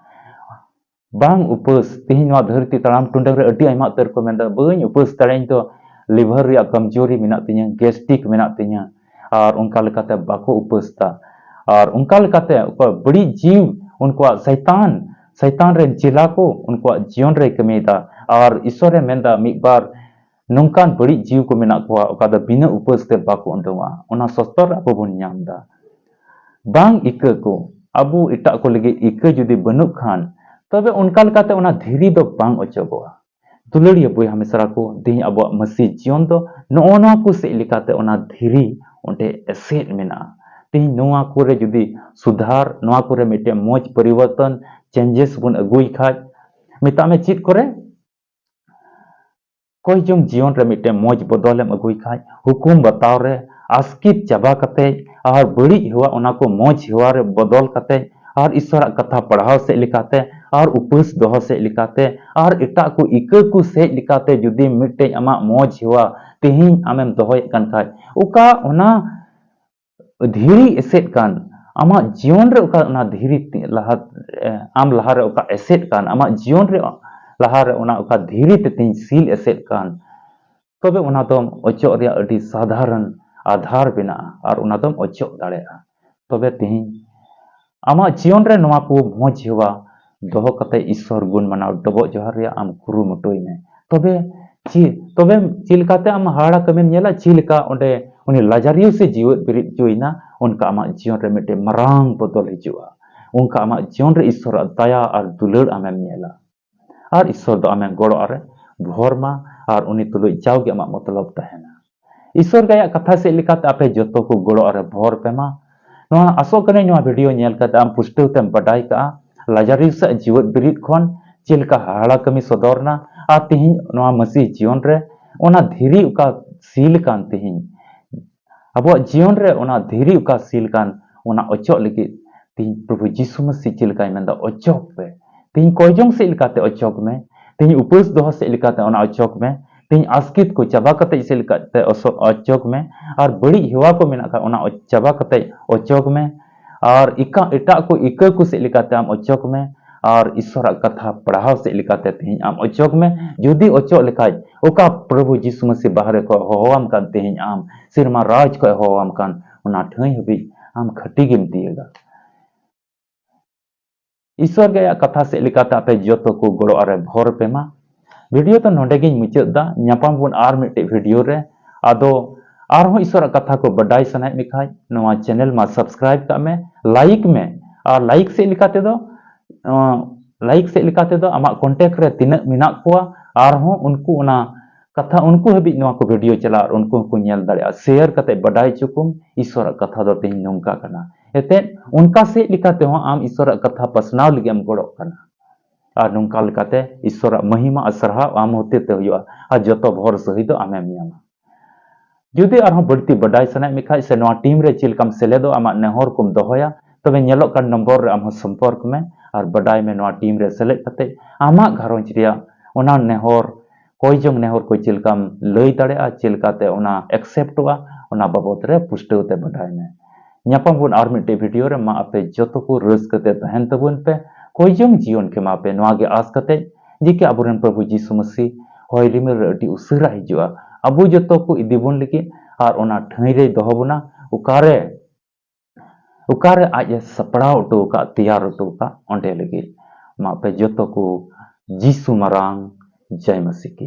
ᱵᱟᱝ ᱩᱯᱟᱹᱥ, ᱛᱮᱦᱮᱧ ᱱᱚᱣᱟ ᱫᱷᱟᱹᱨᱛᱤ ᱛᱟᱲᱟᱢ ᱴᱩᱰᱟᱹᱝ ᱨᱮ ᱟᱹᱰᱤ ᱟᱭᱢᱟ ᱩᱛᱟᱹᱨ ᱠᱚ ᱢᱮᱱᱫᱟ, "ᱵᱟᱹᱧ ᱩᱯᱟᱹᱥ ᱫᱟᱲᱮᱭᱟᱜᱼᱟ, ᱤᱧ ᱫᱚ liver ᱨᱮᱭᱟᱜ ᱠᱚᱢᱡᱳᱨᱤ ᱢᱮᱱᱟᱜ ᱛᱤᱧᱟᱹ, gastric ᱢᱮᱱᱟᱜ ᱛᱤᱧᱟᱹ", ᱟᱨ ᱚᱱᱠᱟ ᱞᱮᱠᱟᱛᱮ ᱵᱟᱠᱚ ᱩᱯᱟᱹᱥ ᱫᱟ᱾ ᱟᱨ ᱚᱱᱠᱟ ᱞᱮᱠᱟᱛᱮ ᱚᱠᱚᱭ ᱵᱟᱹᱲᱤᱡ ᱡᱤᱣ, ᱩᱱᱠᱩᱣᱟᱜ ᱥᱟᱭᱛᱟᱱ, ᱥᱟᱭᱛᱟᱱ ᱨᱮᱱ ᱪᱮᱞᱟ ᱠᱚ ᱩᱱᱠᱩᱣᱟᱜ ᱡᱤᱭᱚᱱ ᱨᱮᱭ ᱠᱟᱹᱢᱤᱭᱮᱫᱟ᱾ ᱟᱨ ᱤᱥᱥᱚᱨᱮ ᱢᱮᱱᱫᱟ, ᱢᱤᱫ ᱵᱟᱨ ᱱᱚᱝᱠᱟᱱ ᱵᱟᱹᱲᱤᱡ ᱡᱤᱣᱤ ᱠᱚ ᱢᱮᱱᱟᱜ ᱠᱚᱣᱟ, ᱚᱠᱟ ᱫᱚ ᱵᱤᱱᱟᱹ ᱩᱯᱟᱹᱥ ᱛᱮ ᱵᱟᱠᱚ ᱩᱰᱩᱝᱚᱜᱼᱟ᱾ ᱚᱱᱟ ᱥᱚᱥᱛᱚᱨ ᱟᱵᱚ ᱵᱚᱱ ᱧᱟᱢ ᱮᱫᱟ᱾ ᱵᱟᱝ ᱤᱠᱟᱹ ᱠᱚ, ᱟᱵᱚ ᱮᱴᱟᱜ ᱠᱚ ᱞᱟᱹᱜᱤᱫ ᱤᱠᱟᱹ ᱡᱩᱫᱤ ᱵᱟᱹᱱᱩᱜ ᱠᱷᱟᱱ, ᱛᱚᱵᱮ ᱚᱱᱠᱟ ᱞᱮᱠᱟᱛᱮ ᱚᱱᱟ ᱫᱷᱤᱨᱤ ᱫᱚ ᱵᱟᱝ ᱚᱪᱚᱜᱚᱜᱼᱟ᱾ ᱫᱩᱞᱟᱹᱲᱤᱭᱟᱹ ᱵᱚᱭᱦᱟ ᱢᱤᱥᱨᱟ ᱠᱚ, ᱛᱮᱦᱮᱧ ᱟᱵᱚᱣᱟᱜ ᱢᱟᱹᱥᱤ ᱡᱤᱭᱚᱱ ᱫᱚ ᱱᱚᱜᱼᱚ ᱱᱚᱣᱟ ᱠᱚ ᱥᱮᱫ ᱞᱮᱠᱟᱛᱮ ᱚᱱᱟ ᱫᱷᱤᱨᱤ ᱚᱸᱰᱮ ᱮᱥᱮᱫ ᱢᱮᱱᱟᱜᱼᱟ᱾ ᱛᱮᱦᱮᱧ ᱱᱚᱣᱟ ᱠᱚᱨᱮ ᱡᱩᱫᱤ ᱥᱩᱫᱷᱟᱨ, ᱱᱚᱣᱟ ᱠᱚᱨᱮ ᱢᱤᱫᱴᱮᱱ ᱢᱚᱡᱽ ᱯᱚᱨᱤᱵᱚᱨᱛᱚᱱ, changes ᱵᱚᱱ ᱟᱹᱜᱩᱭ ᱠᱷᱟᱡ, ᱢᱮᱛᱟᱜ ᱢᱮ ᱪᱮᱫ ᱠᱚᱨᱮ? ᱠᱚᱭ ᱡᱚᱝ ᱡᱤᱭᱚᱱ ᱨᱮ ᱢᱤᱫᱴᱮᱱ ᱢᱚᱡᱽ ᱵᱚᱫᱚᱞᱮᱢ ᱟᱹᱜᱩᱭ ᱠᱷᱟᱡ, ᱦᱩᱠᱩᱢ ᱵᱟᱛᱟᱣ ᱨᱮ ᱟᱥᱠᱮᱛ ᱪᱟᱵᱟ ᱠᱟᱛᱮ ᱟᱨ ᱵᱟᱹᱲᱤᱡ ᱦᱮᱣᱟ, ᱚᱱᱟ ᱠᱚ ᱢᱚᱡᱽ ᱦᱮᱣᱟ ᱨᱮ ᱵᱚᱫᱚᱞ ᱠᱟᱛᱮ ᱟᱨ ᱤᱥᱚᱨᱟᱜ ᱠᱟᱛᱷᱟ ᱯᱟᱲᱦᱟᱣ ᱥᱮᱫ ᱞᱮᱠᱟᱛᱮ ᱟᱨ ᱩᱯᱟᱹᱥ ᱫᱚᱦᱚ ᱥᱮᱫ ᱞᱮᱠᱟᱛᱮ ᱟᱨ ᱮᱴᱟᱜ ᱠᱚ ᱤᱠᱟᱹ ᱠᱚ ᱥᱮᱫ ᱞᱮᱠᱟᱛᱮ ᱡᱩᱫᱤ ᱢᱤᱫᱴᱮᱡ ᱟᱢᱟᱜ ᱢᱚᱡᱽ ᱦᱮᱣᱟ ᱛᱮᱦᱮᱧ ᱟᱢᱮᱢ ᱫᱚᱦᱚᱭᱮᱫ ᱠᱟᱱ ᱠᱷᱟᱡ, ᱚᱠᱟ ᱚᱱᱟ ᱫᱷᱤᱨᱤ ᱮᱥᱮᱫ ᱠᱟᱱ, ᱟᱢᱟᱜ ᱡᱤᱭᱚᱱ ᱨᱮ ᱚᱠᱟ ᱚᱱᱟ ᱫᱷᱤᱨᱤ ᱛᱤ-, ᱞᱟᱦᱟ, ᱮ, ᱟᱢ ᱞᱟᱦᱟᱨᱮ ᱚᱠᱟ ᱮᱥᱮᱫ ᱠᱟᱱ, ᱟᱢᱟᱜ ᱡᱤᱭᱚᱱ ᱨᱮ ᱞᱟᱦᱟᱨᱮ ᱚᱱᱟ ᱚᱠᱟ ᱫᱷᱤᱨᱤ ᱛᱮ ᱛᱮᱦᱮᱧ ᱥᱤᱞ ᱮᱥᱮᱫ ᱠᱟᱱ, ᱛᱚᱵᱮ ᱚᱱᱟ ᱫᱚᱢ ᱚᱪᱚᱜ ᱨᱮᱭᱟᱜ ᱟᱹᱰᱤ ᱥᱟᱫᱷᱟᱨᱚᱱ ᱟᱫᱷᱟᱨ ᱢᱮᱱᱟᱜᱼᱟ ᱟᱨ ᱚᱱᱟ ᱫᱚᱢ ᱚᱪᱚᱜ ᱫᱟᱲᱮᱭᱟᱜᱼᱟ᱾ ᱛᱚᱵᱮ ᱛᱮᱦᱮᱧ ᱟᱢᱟᱜ ᱡᱤᱭᱚᱱ ᱨᱮ ᱱᱚᱣᱟ ᱠᱚ ᱢᱚᱡᱽ ᱦᱮᱣᱟ ᱫᱚᱦᱚ ᱠᱟᱛᱮ ᱤᱥᱥᱚᱨ ᱜᱩᱱ ᱢᱟᱱᱟᱣ ᱰᱚᱵᱚᱜ ᱡᱚᱦᱟᱨ ᱨᱮᱭᱟᱜ ᱟᱢ ᱠᱩᱨᱩᱢᱩᱴᱩᱭ ᱢᱮ᱾ ᱛᱚᱵᱮ ᱪᱮᱫ, ᱛᱚᱵᱮ ᱪᱮᱫ ᱞᱮᱠᱟᱛᱮ ᱟᱢ ᱦᱟᱦᱟᱲᱟ ᱠᱟᱹᱢᱤᱢ ᱧᱮᱞᱟ? ᱪᱮᱫ ᱞᱮᱠᱟ ᱚᱸᱰᱮ ᱩᱱᱤ ᱞᱟᱡᱟᱨᱤᱭᱩᱥ ᱮ ᱡᱤᱣᱮᱫ ᱵᱮᱨᱮᱫ ᱦᱚᱪᱚᱭᱮᱱᱟ, ᱚᱱᱠᱟ ᱟᱢᱟᱜ ᱡᱤᱭᱚᱱ ᱨᱮ ᱢᱤᱫᱴᱮᱱ ᱢᱟᱨᱟᱝ ᱵᱚᱫᱚᱞ ᱦᱤᱡᱩᱜᱼᱟ᱾ ᱚᱱᱠᱟ ᱟᱢᱟᱜ ᱡᱤᱭᱚᱱ ᱨᱮ ᱤᱥᱥᱚᱨᱟᱜ ᱫᱟᱭᱟ ᱟᱨ ᱫᱩᱞᱟᱹᱲ ᱟᱢᱮᱢ ᱧᱮᱞᱟ᱾ ᱟᱨ ᱤᱥᱥᱚᱨ ᱫᱚ ᱟᱢᱮ ᱜᱚᱲᱚ ᱟᱨᱮ ᱵᱷᱚᱨ ᱢᱟ ᱟᱨ ᱩᱱᱤ ᱛᱩᱞᱩᱡ ᱡᱟᱣᱜᱮ ᱟᱢᱟᱜ ᱢᱚᱛᱞᱚᱵ ᱛᱟᱦᱮᱱᱟ᱾ ᱤᱥᱥᱚᱨ ᱜᱮ ᱟᱭᱟᱜ ᱠᱟᱛᱷᱟ ᱥᱮᱫ ᱞᱮᱠᱟᱛᱮ ᱟᱯᱮ ᱡᱚᱛᱚ ᱠᱚ ᱜᱚᱲᱚ ᱟᱨᱮ ᱵᱷᱚᱨ ᱯᱮ ᱢᱟ᱾ ᱱᱚᱣᱟ ᱟᱥᱚᱜ ᱠᱟᱹᱱᱟᱹᱧ ᱱᱚᱣᱟ ᱵᱷᱤᱰᱤᱭᱳ ᱧᱮᱞ ᱠᱟᱛᱮ ᱟᱢ ᱯᱩᱥᱴᱟᱹᱣ ᱛᱮᱢ ᱵᱟᱰᱟᱭ ᱠᱟᱜᱼᱟ ᱞᱟᱡᱟᱨᱤᱭᱩᱥᱟᱜ ᱡᱤᱣᱮᱫ ᱵᱤᱨᱤᱫ ᱠᱷᱚᱱ ᱪᱮᱫ ᱞᱮᱠᱟ ᱦᱟᱦᱟᱲᱟ ᱠᱟᱹᱢᱤ ᱥᱚᱫᱚᱨ ᱮᱱᱟ ᱟᱨ ᱛᱮᱦᱮᱧ ᱱᱚᱣᱟ ᱢᱟᱹᱥᱤ ᱡᱤᱭᱚᱱ ᱨᱮ ᱚᱱᱟ ᱫᱷᱤᱨᱤ ᱚᱠᱟ ᱥᱤᱞ ᱠᱟᱱ ᱛᱮᱦᱮᱧ ᱟᱵᱚᱣᱟᱜ ᱡᱤᱭᱚᱱ ᱨᱮ ᱚᱱᱟ ᱫᱷᱤᱨᱤ ᱚᱠᱟ ᱥᱤᱞ ᱠᱟᱱ, ᱚᱱᱟ ᱚᱪᱚᱜ ᱞᱟᱹᱜᱤᱫ ᱛᱮᱦᱮᱧ ᱯᱨᱚᱵᱷᱩ ᱡᱤᱥᱩ ᱢᱟᱹᱥᱤ ᱪᱮᱫ ᱞᱮᱠᱟᱭ ᱢᱮᱱᱫᱟ, "ᱚᱪᱚᱜ ᱯᱮ᱾" ᱛᱮᱦᱮᱧ ᱠᱚᱭ ᱡᱚᱝ ᱥᱮᱫ ᱞᱮᱠᱟᱛᱮ ᱚᱪᱚᱜ ᱢᱮ, ᱛᱮᱦᱮᱧ ᱩᱯᱟᱹᱥ ᱫᱚᱦᱚ ᱥᱮᱫ ᱞᱮᱠᱟᱛᱮ ᱚᱱᱟ ᱚᱪᱚᱜ ᱢᱮ, ᱛᱮᱦᱮᱧ ᱟᱥᱠᱮᱛ ᱠᱚ ᱪᱟᱵᱟ ᱠᱟᱛᱮ ᱥᱮᱫ ᱞᱮᱠᱟᱛᱮ ᱚᱥᱚ-, ᱚᱪᱚᱜ ᱢᱮ, ᱟᱨ ᱵᱟᱹᱲᱤᱡ ᱦᱮᱣᱟ ᱠᱚ ᱢᱮᱱᱟᱜ ᱠᱷᱟᱱ ᱚᱱᱟ ᱚ-, ᱪᱟᱵᱟ ᱠᱟᱛᱮ ᱚᱪᱚᱜ ᱢᱮ, ᱟᱨ ᱮᱴᱟᱜ, ᱮᱴᱟᱜ ᱠᱚ ᱤᱠᱟᱹ ᱠᱚ ᱥᱮᱫ ᱞᱮᱠᱟᱛᱮ ᱟᱢ ᱚᱪᱚᱜ ᱢᱮ, ᱟᱨ ᱤᱥᱥᱚᱨᱟᱜ ᱠᱟᱛᱷᱟ ᱯᱟᱲᱦᱟᱣ ᱥᱮᱫ ᱞᱮᱠᱟᱛᱮ ᱛᱮᱦᱮᱧ ᱟᱢ ᱚᱪᱚᱜ ᱢᱮ᱾ ᱡᱩᱫᱤ ᱚᱪᱚᱜ ᱞᱮᱠᱷᱟᱡ ᱚᱠᱟ ᱯᱨᱚᱵᱷᱩ ᱡᱤᱥᱩ ᱢᱟᱹᱥᱤ ᱵᱟᱦᱨᱮ ᱠᱷᱚᱱ ᱦᱚᱦᱚᱣᱟᱢ ᱠᱟᱱ ᱛᱮᱦᱮᱧ ᱟᱢ ᱥᱮᱨᱢᱟ ᱨᱟᱡᱽ ᱠᱷᱚᱱ ᱦᱚᱦᱚᱣᱟᱢ ᱠᱟᱱ, ᱚᱱᱟ ᱴᱷᱟᱹᱭ ᱦᱟᱹᱵᱤᱡ ᱟᱢ ᱠᱷᱟᱹᱴᱤ ᱜᱮᱢ ᱛᱤᱭᱟᱹᱜᱟ᱾ ᱤᱥᱥᱚᱨ ᱜᱮ ᱟᱭᱟᱜ ᱠᱟᱛᱷᱟ ᱥᱮᱫ ᱞᱮᱠᱟᱛᱮ ᱟᱯᱮ ᱡᱚᱛᱚ ᱠᱚ ᱜᱚᱲᱚ ᱟᱨᱮ ᱵᱷᱚᱨ ᱯᱮ ᱢᱟ᱾ ᱵᱷᱤᱰᱤᱭᱳ ᱫᱚ ᱱᱚᱰᱮ ᱜᱤᱧ ᱢᱩᱪᱟᱹᱫ ᱫᱟ᱾ ᱧᱟᱯᱟᱢ ᱵᱚᱱ ᱟᱨ ᱢᱤᱫᱴᱮᱡ ᱵᱷᱤᱰᱤᱭᱳ ᱨᱮ᱾ ᱟᱫᱚ ᱟᱨᱦᱚᱸ ᱤᱥᱚᱨᱟᱜ ᱠᱟᱛᱷᱟ ᱠᱚ ᱵᱟᱰᱟᱭ ᱥᱟᱱᱟᱭᱮᱫ ᱢᱮ ᱠᱷᱟᱡ, ᱱᱚᱣᱟ ᱪᱮᱱᱮᱞ ᱢᱟ ᱥᱟᱵᱥᱠᱨᱟᱭᱤᱵ ᱠᱟᱜ ᱢᱮ, ᱞᱟᱭᱤᱠ ᱢᱮ, ᱟᱨ ᱞᱟᱭᱤᱠ ᱥᱮᱫ ᱞᱮᱠᱟ ᱛᱮᱫᱚ, ᱟᱸ, ᱞᱟᱭᱤᱠ ᱥᱮᱫ ᱞᱮᱠᱟ ᱛᱮᱫᱚ ᱟᱢᱟᱜ ᱠᱚᱱᱴᱮᱠᱴ ᱨᱮ ᱛᱤᱱᱟᱹᱜ ᱢᱮᱱᱟᱜ ᱠᱚᱣᱟ, ᱟᱨᱦᱚᱸ ᱩᱱᱠᱩ ᱚᱱᱟ ᱠᱟᱛᱷᱟ ᱩᱱᱠᱩ ᱦᱟᱹᱵᱤᱡ ᱱᱚᱣᱟ ᱠᱚ ᱵᱷᱤᱰᱤᱭᱳ ᱪᱟᱞᱟᱜ ᱟᱨ ᱩᱱᱠᱩ ᱦᱚᱸᱠᱚ ᱧᱮᱞ ᱫᱟᱲᱮᱭᱟᱜᱼᱟ᱾ ᱥᱮᱭᱟᱨ ᱠᱟᱛᱮ ᱵᱟᱰᱟᱭ ᱦᱚᱪᱚ ᱠᱚᱢ, ᱤᱥᱚᱨᱟᱜ ᱠᱟᱛᱷᱟ ᱫᱚ ᱛᱮᱦᱮᱧ ᱱᱚᱝᱠᱟ ᱠᱟᱱᱟ᱾ ᱮᱱᱛᱮᱫ ᱚᱱᱠᱟ ᱥᱮᱫ ᱞᱮᱠᱟ ᱛᱮᱦᱚᱸ ᱟᱢ ᱤᱥᱚᱨᱟᱜ ᱠᱟᱛᱷᱟ ᱯᱟᱥᱱᱟᱣ ᱞᱟᱹᱜᱤᱫ ᱮᱢ ᱜᱚᱲᱚᱜ ᱠᱟᱱᱟ᱾ ᱟᱨ ᱱᱚᱝᱠᱟ ᱞᱮᱠᱟᱛᱮ ᱤᱥᱚᱨᱟᱜ ᱢᱚᱦᱤᱢᱟ ᱟᱨ ᱥᱟᱨᱦᱟᱣ ᱟᱢ ᱦᱚᱛᱮ ᱛᱮ ᱦᱩᱭᱩᱜᱼᱟ ᱟᱨ ᱡᱚᱛᱚ ᱵᱷᱚᱨ ᱥᱟᱹᱦᱤ ᱫᱚ ᱟᱢᱮᱢ ᱧᱟᱢᱟ᱾ ᱡᱩᱫᱤ ᱟᱨᱦᱚᱸ ᱵᱟᱹᱲᱛᱤ ᱵᱟᱰᱟᱭ ᱥᱟᱱᱟᱭᱮᱫ ᱢᱮ ᱠᱷᱟᱡ ᱥᱮ ᱱᱚᱣᱟ ᱴᱤᱢ ᱨᱮ ᱪᱮᱫ ᱞᱮᱠᱟᱢ ᱥᱮᱞᱮᱫᱚᱜᱼᱟ, ᱟᱢᱟᱜ ᱱᱮᱦᱚᱨ ᱠᱚᱢ ᱫᱚᱦᱚᱭᱟ, ᱛᱚᱵᱮ ᱧᱮᱞᱚᱜ ᱠᱟᱱ ᱱᱚᱢᱵᱚᱨ ᱨᱮ ᱟᱢ ᱦᱚᱸ ᱥᱚᱢᱯᱚᱨᱠ ᱢᱮ ᱟᱨ ᱵᱟᱰᱟᱭ ᱢᱮ ᱱᱚᱣᱟ ᱴᱤᱢ ᱨᱮ ᱥᱮᱞᱮᱫ ᱠᱟᱛᱮ ᱟᱢᱟᱜ ᱜᱷᱟᱨᱚᱸᱡᱽ ᱨᱮᱭᱟᱜ ᱚᱱᱟ ᱱᱮᱦᱚᱨ, ᱠᱚᱭ ᱡᱚᱝ ᱱᱮᱦᱚᱨ ᱠᱚ ᱪᱮᱫ ᱞᱮᱠᱟᱢ ᱞᱟᱹᱭ ᱫᱟᱲᱮᱭᱟᱜᱼᱟ, ᱪᱮᱫ ᱞᱮᱠᱟᱛᱮ ᱚᱱᱟ ᱮᱠᱥᱮᱯᱴᱚᱜᱼᱟ, ᱚᱱᱟ ᱵᱟᱵᱚᱫ ᱨᱮ ᱯᱩᱥᱴᱟᱹᱣ ᱛᱮ ᱵᱟᱰᱟᱭ ᱢᱮ᱾ ᱧᱟᱯᱟᱢ ᱵᱚᱱ ᱟᱨ ᱢᱤᱫᱴᱮᱡ ᱵᱷᱤᱰᱤᱭᱳ ᱨᱮ᱾ ᱢᱟ ᱟᱯᱮ ᱡᱚᱛᱚ ᱠᱚ ᱨᱟᱹᱥᱠᱟᱹ ᱛᱮ ᱛᱟᱦᱮᱱ ᱛᱟᱵᱚᱱ ᱯᱮ, ᱠᱚᱭ ᱡᱚᱝ ᱡᱤᱭᱚᱱ ᱠᱷᱮᱢᱟᱣ ᱯᱮ, ᱱᱚᱣᱟ ᱜᱮ ᱟᱸᱥ ᱠᱟᱛᱮ ᱡᱮ ᱠᱤ ᱟᱵᱚᱨᱮᱱ ᱯᱨᱚᱵᱷᱩ ᱡᱤᱥᱩ ᱢᱟᱹᱥᱤ ᱦᱚᱭ ᱨᱤᱢᱤᱞ ᱨᱮ ᱟᱹᱰᱤ ᱩᱥᱟᱹᱨᱟ ᱦᱤᱡᱩᱜᱼᱟ᱾ ᱟᱵᱚ ᱡᱚᱛᱚ ᱠᱚ ᱤᱫᱤ ᱵᱚᱱ ᱞᱟᱹᱜᱤᱫ ᱟᱨ ᱚᱱᱟ ᱴᱷᱟᱹᱭ ᱨᱮᱭ ᱫᱚᱦᱚ ᱵᱚᱱᱟ, ᱚᱠᱟᱨᱮ, ᱚᱠᱟᱨᱮ ᱟᱡ ᱮ ᱥᱟᱯᱲᱟᱣ ᱦᱚᱴᱚ ᱟᱠᱟᱫ, ᱛᱮᱭᱟᱨ ᱦᱚᱴᱚ ᱟᱠᱟᱫ, ᱚᱸᱰᱮ ᱞᱟᱹᱜᱤᱫ᱾ ᱢᱟ ᱟᱯᱮ ᱡᱚᱛᱚ ᱠᱚ ᱡᱤᱥᱩ ᱢᱟᱨᱟᱝ ᱡᱟᱭ ᱢᱟᱹᱥᱤ ᱠᱤ᱾